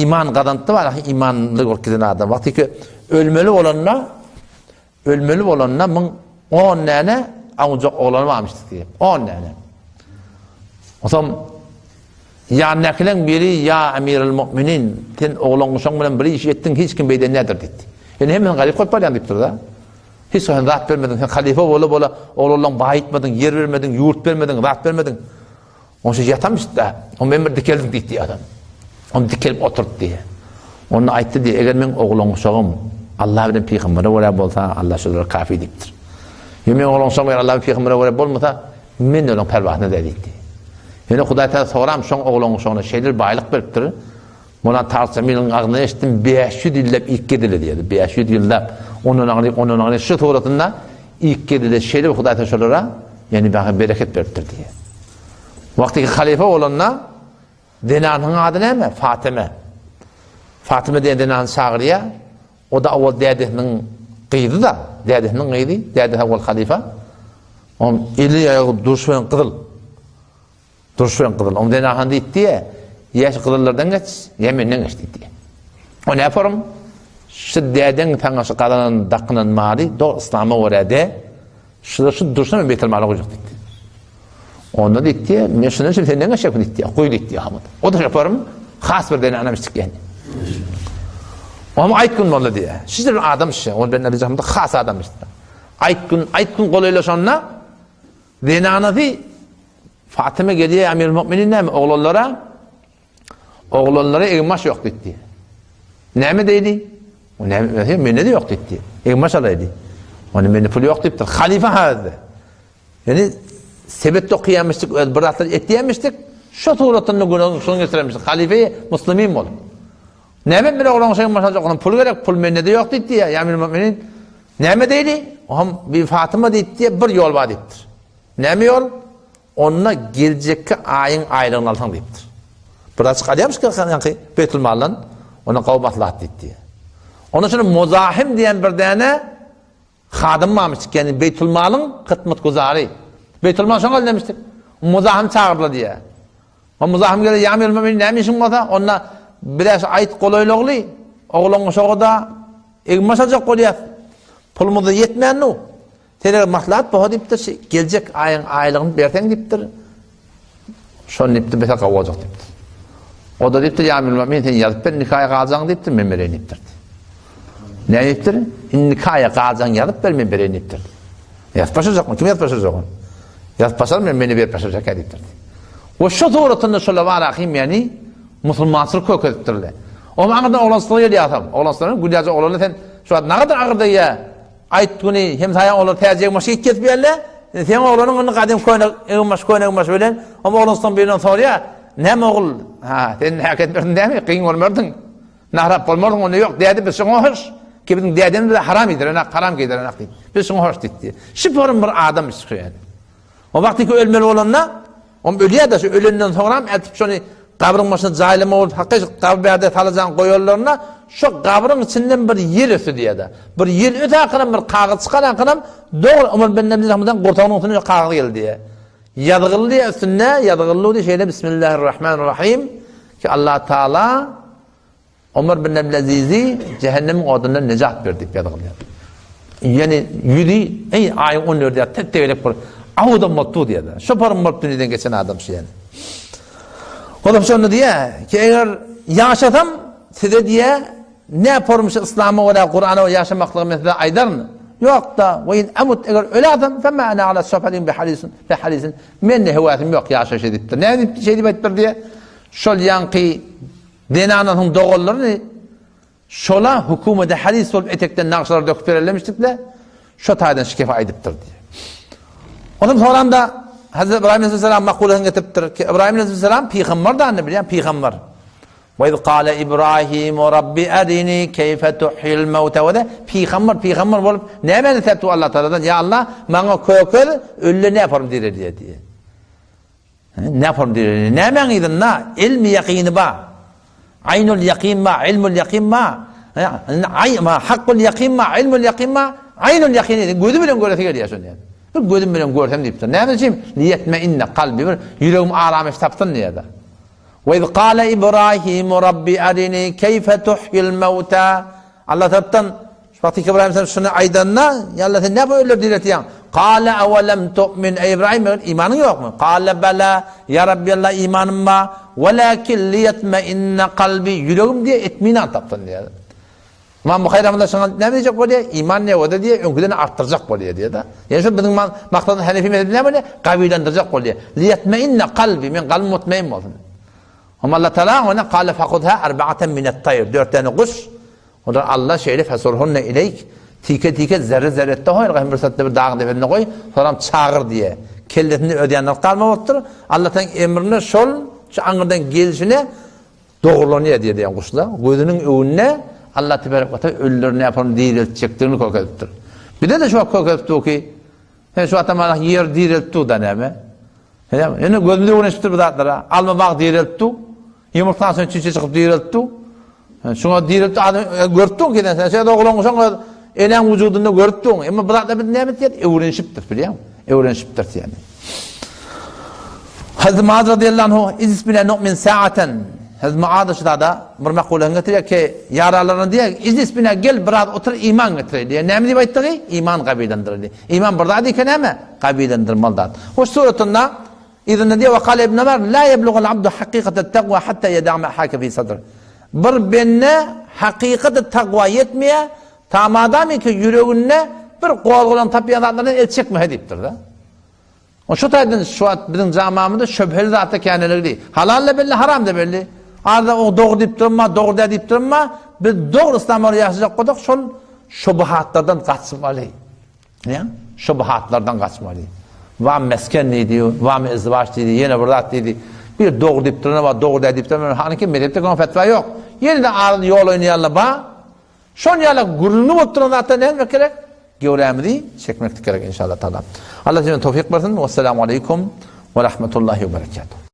iman gazanypdy bar, imanly bolup giden adam. Wagty ki ölmeli bolanda, ölmeli bolanda müň on näne awunjak oglany barmyş diýip. On näne. Onsoň Ýanyndakylaň biri, Ýa Emirel Mu'minin, sen oglan-uşaň bilen bir iş etdiň, hiç kim beýden däldir diýipdi. Indi hemmesini garyp goýup barýaň diýipdir-de. Hiç haçan zat bermediň, sen halyfa bola-bola oglanlaň baýytmadyň, ýer bermediň, ýurt bermediň, zat bermediň. Onça ýatamyş-da, ony men bir dikeldim diýdi adam. Ony dikelip oturtdy. Onda aýtdy diýdi, eger meň oglan-uşagym Allah bilen pygambere görä bolsa, Allah şolara kafi diýipdir. Ýa meň oglan-uşagym eger Allah bilen pygambere görä bolmasa, Men olaň perwasyna däl diýipdi. Ýöne Hudaý Tagala soram şoň oglan uşagyna şeýle bir baýlyk beripdir. Molana Taryk Jamiliň agzyndan eşitdim, 500 ýyllap iýip gezdiler diýýärdi. 500 ýyllap ondan aňryk, ondan aňryk şu suratynda iýip gezdiler. Şeýle bir Hudaý Tagala şolara ýani bagy bereket beripdir diýýär. Wagty halyfa bolanda zenanyň ady näme? Fatyma. Fatyma diýen zenany çagyrýar. O-da owal dädesiniň gyzy-da, dädesiniň gyzy, dädesi owal halyfa. Onuň eli aýagy durşy bilen gyzyl. Durşy bilen gyzyl. Onuň zenahan diýipdi, ýa şu gyzyllardan geç, ýa menden geç diýipdi. O näme forum? Şu dädeň saňa şu gazanan, dakynan maly dogry yslama görä de, Şular şu durşuna men beýtel mala goýjak diýdi. Onda diýdi, men şundan üçin senden geçjek diýdi. Goý diýdi Hamid. O da şoparym has bir dene anam içdik Oňa aýt gün boldy diýe. Şu bir adam şu. Ol ben Nabi Hamid has adam işte. Aýt gün, aýt gün golaýlaşanda zenanasy Fatyma gelýär Emir Mu'minin näme oglanlara Oglanlara egin-baş ýok diýdi. Näme diýdi? O näme, mende de ýok diýdi. Egin-baş alaýdy. Onda mende pul ýok diýipdir. Halyfa hazde. Ýani sebet dokyýamyşdyk, öz bir zatlar etýämişdik. Şu suratynda günäň şuny getirmişdik. Halyfa muslimin bolup. Näme men oglan şeýin baş aljak, onuň pul gerek, pul mende de ýok diýdi. Ýa emir mu'minin. Näme diýdi? Ohm bir Fatyma diýdi, bir ýol bar diýipdir. Näme ýol? Onda geljekki aýyň aýlygyny alsaň diýipdir. Birazjyk alýarmyş ýaňky Beýtulmaldan, onda gowy maslahat diýipdi. Onda şuny Muzahim diýen bir däne hadym barmyş, ýagny Beýtulmalyň hytmatguzary. Beýtulmal şoňa eldemişdir. Muzahim çagyrdylar diýýär. O Muzahim geldi, ýa emir mümin näme işiň bolsa, onda biraz aýt golaýlygly, oglan uşagy-da egin-baş aljak bolýas. Pulumyz ýetmändu. Sen eger maslahat bolsa diýipdir, şu geljek aýyň aýlygyny berseň diýipdir. Şony diýipdir, bese gowy boljak diýipdir. O-da diýipdir, ýa Emirül Mömin sen ýazyp ber nikaýa galjagyňy diýipdir, men bereýin diýipdir. Näme diýipdir? Nikaýa galjagyňy ýazyp ber, men bereýin diýipdir. Ýazyp başarjakmy? Kim ýazyp başarjak ony? Ýazyp başar men, meni berip başarjak diýipdir. We şu suratynda şolar bar ahim ýani musulmançylyk kök edipdirler. Onuň aňyrdan oglançylyga gelýär adam. Oglançylyga gülýäje oglanlar sen şu wagt nagadyr agyr degýär. Aýt güni hemsaýaň oglan täze egin-maşy geýip gezip ýörler. Seň oglanyň indi gadym köne egin-maşy köne egin-maşy bilen oň oglançylygyň birinden soraýar. Näme ogul? Ha, sen nähak etmerdiň dämi? Kyn görmerdiň. Nahrap bolmardyň onda ýok däde biz şoňa hoş. Ki biziň dädemiz bize haram iýdirenak, haram geýdirenak diýdi. Biz şoňa hoş diýdi. Şu forum bir adam çykýar. O wagtyky ölmeli bolanda, Om ölýär-de, şu ölenden soňram eltip şony gabryň başyna jaýlama bolup hakyky gabyr bärde salajaň goýanlarynda şo gabryň içinden bir ýel ösdi diýýär-de. Bir ýel ötäkanam bir kagyz çykarankanam dogry Omar bin Abdulaziz Rahmydan gursagynyň üstüne şo kagyz geldi diýýär. Ýazgyldy diýýär üstünde, ýazgyldy diýýär şeýle Bismillahirrahmanirrahim ki Allah Taala Omar bin Abdülazizi jähennemiň odundan nejat ber diýip ýazgylýar. Ýani ýüzi eý aýyň on dördi ýaly tep-tegelek bir awudan bolup dur diýýär. Şo form bolup dünýeden geçen adam şu ýani. Olam şonda diýýär ki eger ýaşasam size diýýär ne form şu yslama görä Kurana görä ýaşamaklygy men size aýdaryn. Ýok-da, we in amut eger öläsem fema ana ala sofadin bi harisin bi harisin men de höwäsim ýok ýaşaýşa diýipdir. Näme diýip şeý diýip aýtdyr diýýär. Şol ýaňky Zenanasyň doganlaryny şola hökümete haris bolup etekden nagşalar döküp bererlemişdikle, şo taýdan şu kefi aýdypdyr diýýär. Onam soranda Hazreti Ibrahim aleyhisselam makulasyny getiripdir ki Ibrahim aleyhisselam pygamber da bilýän pygamber. Ve iz kâle İbrahim Rabbi erini keyfe tuhyil mevte ve de pygamber pygamber bolup näme isläpdi Allah Taala'dan ya Allah maňa kökez ölüle ne yaparım diýer diýe. Näform diýilýär? Nämäň yzynda ilmi ýakyny bar. Aýnul ýakyn bar, ilmul ýakyn bar. Aý, ma hakul ýakyn bar, ilmul ýakyn bar. Aýnul ýakyn gözü bilen göresi gelýär şony. Bir gözüm bilen görsem diýipdir. Näme üçin? Liýetme inne kalbi bir ýüregim aramyş tapsyn diýýär. Ve iz kâle İbrahim Rabbi arini keyfe tuhyil mevta. Allah tarapdan Şu wagtky Ybraýym sen şuny aýdanda, ýa Allah sen näme ölüleri diriltýäň? Kale awalem tu'min eý Ybraýym meger imanyň ýokmy? Kale bala ýa Rabbi Allah imanym bar. Walakin liyatma'inna kalbi ýüregim diýe itminan tapsyn diýýär. Imam Buhary rahmetullah şoňa näme diýjek bolýar? Iman ne boldy diýe, öňküden artdyrjak bolýar diýýär-de. Ýani şu biziň maksadymyz Hanefi mezhebi näme bolýar? Gawilendirjek bolýar. Liyatma'inna kalbi men kalbym mutmain bolsun. Amma Allah Taala ona kale fakudha arba'atan minat-tayr. Dört tane guş Olar Alla şeýle fesurhunne ileýk, tike-tike, zerre-zerre et-de goý, hem bir satda bir dagyň depesinde goý, soňram çagyr diýýär. Kellesinde öz ýanyna galma bolupdyr. Allataň emrine şol şu aňyrdan gelşine dogrulanýar diýýär diýen guşlar. Gözüniň öňünde Alla tebarek we taala ölüleri näpon direltjekdigini görkezipdir. Bize-de şu wagt görkezip dur ki, he şu wagtam Allah ýer direltdi da näme? Ýöne gözümiz öwrenişipdir bu zatlara. Alma bag direltdi. Ýumurtgan soň çüçe çykyp direltdi. Şuňa direltdi adam e, görüp dur ki sen şeýle oglan şoň öz enäň wujudynda görüp dur. Emma bu zatlar biz näme etýär? Öwrenişipdir, bilýäňmi? Öwrenişipdir ýani. Hazreti Muaz radiyallahu anhu izis bile nu'min sa'aten. Hazreti Muaz şu zada bir makulany getirýär ki, ýaralaryna diýýär, izis bile gel biraz otur iman getir diýýär. Näme diýip aýtdygy? Iman gabylandyr diýýär. Iman bir zat eken näme? Gabylandyrmaly zat. Hoş suratynda Yzynda diýýär, Wekale Ibn Ömer, La ýeblugul abdu hakykatet takwa hatta ýeda ma hake fi sadr. Bir bende hakykaty takwa ýetmeýär, ta madamyki ýüreginde bir gozgalaň tapýan zatlardan el çekmese diýipdir-de. O şu taýdan şu wagt biziň jamamyzda şübheli zatlar käneligi. Halal-da belli, haram-da belli. Arada o dogry diýip durma, dogry däl diýip durma. Biz dogry yslam ýoly ýaşajak bolsak, şol şubuhatlardan gaçmaly. Näme? Şubuhatlardan gaçmaly. Wam mesken diýdi, wam izdiwaç diýdi, ýene bir zat diýdi. Bir dogry diýip durana bar, dogry däl diýip durana, hanyki mezhepde oňa fetwa ýok. Ýene-de arada ýol oýnaýanlar bar. Şon ýaly gürrüňli bolup duran zatlar näme etmek gerek? Göwrämizi çekmeklik gerek inşallah taala. Allah size towfik bersin. Wessalamu aleýkum we rahmetullahi we berekatuh.